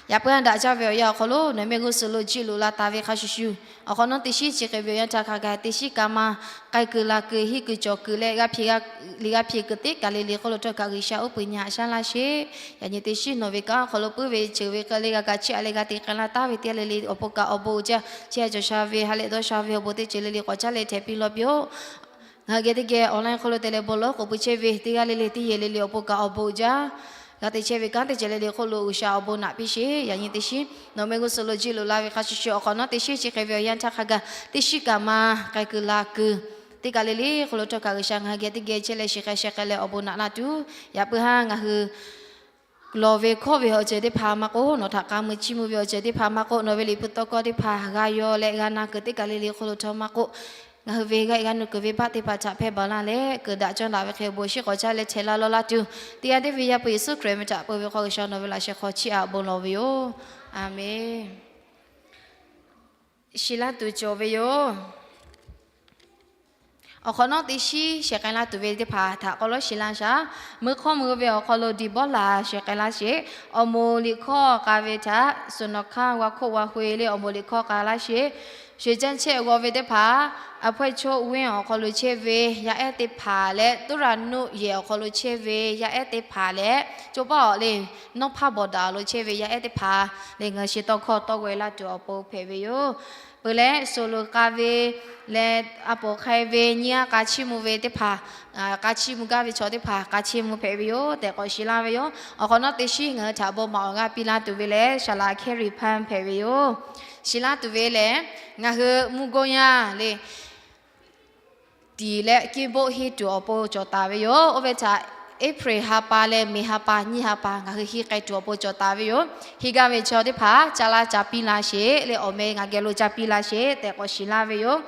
yaꞈ puiˉ daꞈ jaˇ ve awˬ yanˇ awˬ hk'aw lo nawˬ mehˆ g'uˇ suhˍ lo jiˆ loꞈ la taˍ ve hk'a shuˍ shuˍ, awˬ hk'awꞈ nawˉ teˇ shiˉ chi hk'e ve awˬ yanˇ htaˇ hk'a gaˬ teˇ shiˉ ka ma k'ai kuiˬ la kuiˬ henˇ kuiˬ cawˬ kuiˬ leh g'a hpeꞈ g'a liꞈ g'a hpeꞈ kuiˬ teˇ kaˬ le le hk'oˆ lo htawˇ kaꞈ G'uiˬsha uˉ peunˍ nyi haꞈ shaˉ laˇ sheˍ. Yaꞈ nyi teˇ shiˉ nawˬ ve kanˉ awˬ hk'aw lo puiˉ ve ceuˬ ve k'ai leh g'a kaꞈ chiˇ a leh g'a te k'ai laˇ taˍ ve teˇ g'aˇ le le awˬ pon kaꞈ awˬ bon uiˍ jaˇ. Chi a cawˬ sha ve ha lehˬ dawˇ sha ve awˬ bon teˇ ceuˬ le le k'awꞈ caˉ leh htehꞈ piˇ law piˇ-oˆ. Ngaˬ hui geh teˇ geh online hk'oˆ lo te leh bon lawˬ k'oˍ pui chehˇ ve teˇ g'aˇ le le teˇ yehˬ le le awˬ pon kaꞈ awˬ bon uiˍ jaˇ. G'a te chehˇ ve kanˉ teˇ ceuˬ le le hk'oˆ lo G'uiˬsha awˬ bon naꞈ piˇ sheˍ. Yaꞈ nyi teˇ shiˉ nawˬ meh g'uˇ suhˍ lo jiˇ loꞈ la ve hk'a shuˍ shuˍ awˬ hk'awꞈ nawˉ teˇ shiˉ chi hk'e ve awˬ yanˇ htaˇ hk'a gaˬ teˇ shiˉ kaꞈ maˇ k'ai kuiˬ la kuiˬ teˇ kaˬ le le hk'aw lo htawˇ kaꞈ G'uiˬsha ngaˬ hui geh teˇ geh chehˇ leh shiˍ k'ai sheh k'ai leh awˬ bon naꞈ laˇ tuˬ, yaꞈ puiˉ haˉ ngaˬ hui lawˬ ve hkawˇ ve awˬ ceuˬ teˇ hpaˍ maˇ k'oˆ, nawˬ htaꞈ k'a mui chiˇ mvuh ve awˬ ceuˬ teˇ hpaˍ maˇ k'oˆ, nawˬ ve liꞈ hpu tawˇ hkawˇ teˇ hpaˍ g'a yaw leh g'a na kuiˬ teˇ kaˬ le le hk'aw lo htawˇ maˇ k'oˆ, ngaˬ hui ve g'aˇ g'a nuˇ kuiˬ ve baˆ teˇ hpaˍ htaꞈ hpehˇ baˬ laˇ leh, kuiˬ daꞈ cawˇ daꞈ ve hk'e awˬ bon shinˉ k'awꞈ caˇ leh htehꞈ la lawˇ laˇ tuˬ, teˇ g'aˇ teˇ ve Yaˇ hpu Yeˍsuˆ Hkriꞈ meh htaꞈ peu ve hk'aw G'uiˬsha nawˬ ve laꞈ sheh hk'aw chiˇ aꞈ awˬ bon lawˬ ve yoˬ. Aˬmenˍ. Shiˍ laˇ tuˬ cawˬ ve yoˬ. Awˬ hk'awꞈ nawˉ teˇ shiˉ shehˍ k'ai laˇ tuˬ ve teˇ hpaˍ htaꞈ k'awꞈ lawˉ shiˍ laˇ shaˍ. Meuˇ hk'awˇ meuˇ ve awˬ hk'aw lo Diˍbawˇlaˍ shehˍ k'ai laˇ sheˍ. Awˬ moˍ liꞈ hkawˇ k'a ve htaꞈ suhˍ nawˬ hkanˇ g'a hk'oˆ g'a hk'oˆ le awˬ moˍ liꞈ hkawˇ k'a laˇ sheˍ. Sheˍ caˇ chehˇ g'aw ve teˇ hpaˍ, Aˬhpawehˇ chaw venˇ awˬ hk'aw lo chehˇ ve yaˇ ehˉ teˇ hpaˍ leh, Toˉraˍnuˆ yehˬ awˬ hk'aw lo chehˇ ve yaˇ ehˉ teˇ hpaˍ leh, coˇ paˆ awˬ le, Nawˇ hpaˇ bawˬ daꞈ lo chehˇ ve yaˇ ehˉ teˇ hpaˍ lehˬ, ngaˬ hui shiˍ tawˇ hkawˇ tawˇ g'aw e laˇ tuˬ awˬ pon hpehꞈ ve yoˬ. Peuˬ leh suhˍ loꞈ k'a ve leh, a poˍ hk'ai ve nyiˇ g'aˇ k'a chiˇ mvuh ve teˇ hpaˍ, k'a chiˇ mvuh gaˇ ve chaw teˇ hpaˍ k'a chiˇ mvuh hpehꞈ ve yoˬ tehꞈ k'awꞈ shiˍ laˇ ve yoˬ. Awˬ hk'awꞈ nawˉ teˇ shiˉ ngaˬ hui htaꞈ bon maˍ awˬ g'aˇ piˇ laˇ tuˬ ve lehˬ, Saˍ laꞈ Hkehˇriˍ Hpanˇ hpehꞈ ve yoˬ. Shiˍ laˇ tuˬ ve lehˬ, ngaˬ hui mvuhˇ goˇ yaˇ le, tiˍ leh kiˇ boˆ henˇ tuˬ awˬ pon cawˬ taˍ ve yoˬ. Oˇ ve htaꞈ April ha pa leh May ha pa nyiˇ ha pa ngaˬ hui henˇ k'ai tuˬ awˬ pon cawˬ taˍ ve yoˬ. Henˇ gaˇ ve chaw teˇ hpaˍ ca laˇ ca piˇ laˇ sheˍ le, awˬ meh ngaˬ geh lo ca piˇ laˇ sheˍ tehꞈ k'awꞈ shiˍ laˇ ve yoˬ.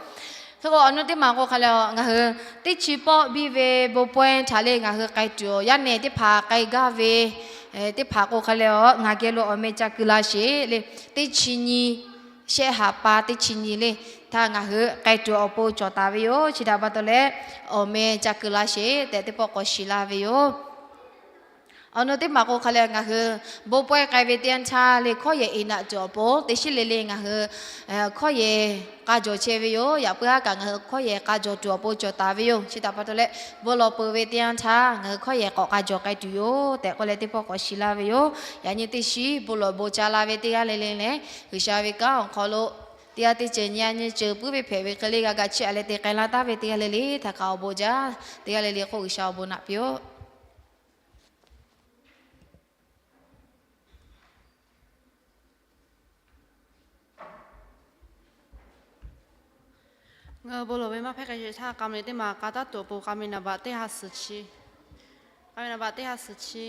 Hk'e k'o awˬ nu teˇ maˬ k'o hk'a leh ngaˬ hui teˇ chi pawˆ biˇ ve bon pawehˇ htaꞈ le ngaˬ hui k'ai tuˬ awˬ, yaˇ nehˬ teˇ hpaˍ k'ai gaˇ ve teˇ hpaˍ k'o hk'a leh ngaˬ geh lo awˬ meh ca keu laˇ sheˍ le, teˇ chi nyi shehˆ ha pa teˇ chi nyi le htaꞈ ngaˬ hui k'ai tuˬ awˬ pon cawˬ taˍ ve yoˬ. Chi htaꞈ pa taw leh, awˬ meh ca keu laˇ sheˍ tehꞈ teˇ pawˆ k'awꞈ shiˍ laˇ ve yoˬ. Awˬ nu teˇ maˬ k'o hk'a leh ngaˬ hui bon pawehˇ k'ai ve teˇ yanˇ htaˇ le hkawˇ yehˬ eꞈ naꞈ tuˬ awˬ pon teˇ shiˉ le le ngaˬ hui hkawˇ yehˬ k'a jawˬ chehˇ ve yoˬ. Yaꞈ puiˉ haˉ kaꞈ ngaˬ hui hkawˇ yehˬ k'a jawˬ tuˬ awˬ pon cawˬ taˍ ve yoˬ. Chi htaꞈ pa taw leh, bon lawˬ peuˬ ve teˇ yanˇ htaˇ ngaˬ hui hkawˇ yehˬ k'awꞈ k'a jawˬ k'ai tuˬ yoˬ tehꞈ k'oˆ leh teˇ pawˆ k'awꞈ shiˍ laˇ ve yoˬ. Yaꞈ nyi teˇ shiˉ bon lawˬ bon ca la ve teˇ g'aˇ le le lehˬ, G'uiˬsha ve kanˉ awˬ hk'aw lo teˇ g'aˇ teˇ ceuˬ nyi a nyi ceuˬ puiˉ ve hpehꞈ ve hk'e le g'a ga chiˇ aꞈ leh te k'ai laˇ taˍ ve teˇ g'aˇ le le htaꞈ kaꞈ awˬ bon jaˇ. Teˇ g'aˇ le le k'o G'uiˬsha awˬ bon naꞈ piˇ-oˆ. Ngaˬ hui bon lawˬ ve maˇ hpehˇ k'ai sheˍ htaˇ, k'a meh teˇ maˬ k'a taˉ tuˬ awˬ pon k'a meh naˍ baꞈ teˇ ha suhˍ chi, k'a meh naˍ baꞈ teˇ ha suhˍ chi,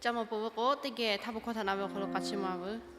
ca mawˬ peuˬ ve k'o teˇ geh htaˇ bon hkawˇ htaꞈ na ve awˬ hk'aw lo k'a chiˇ mvuh a veuˬ.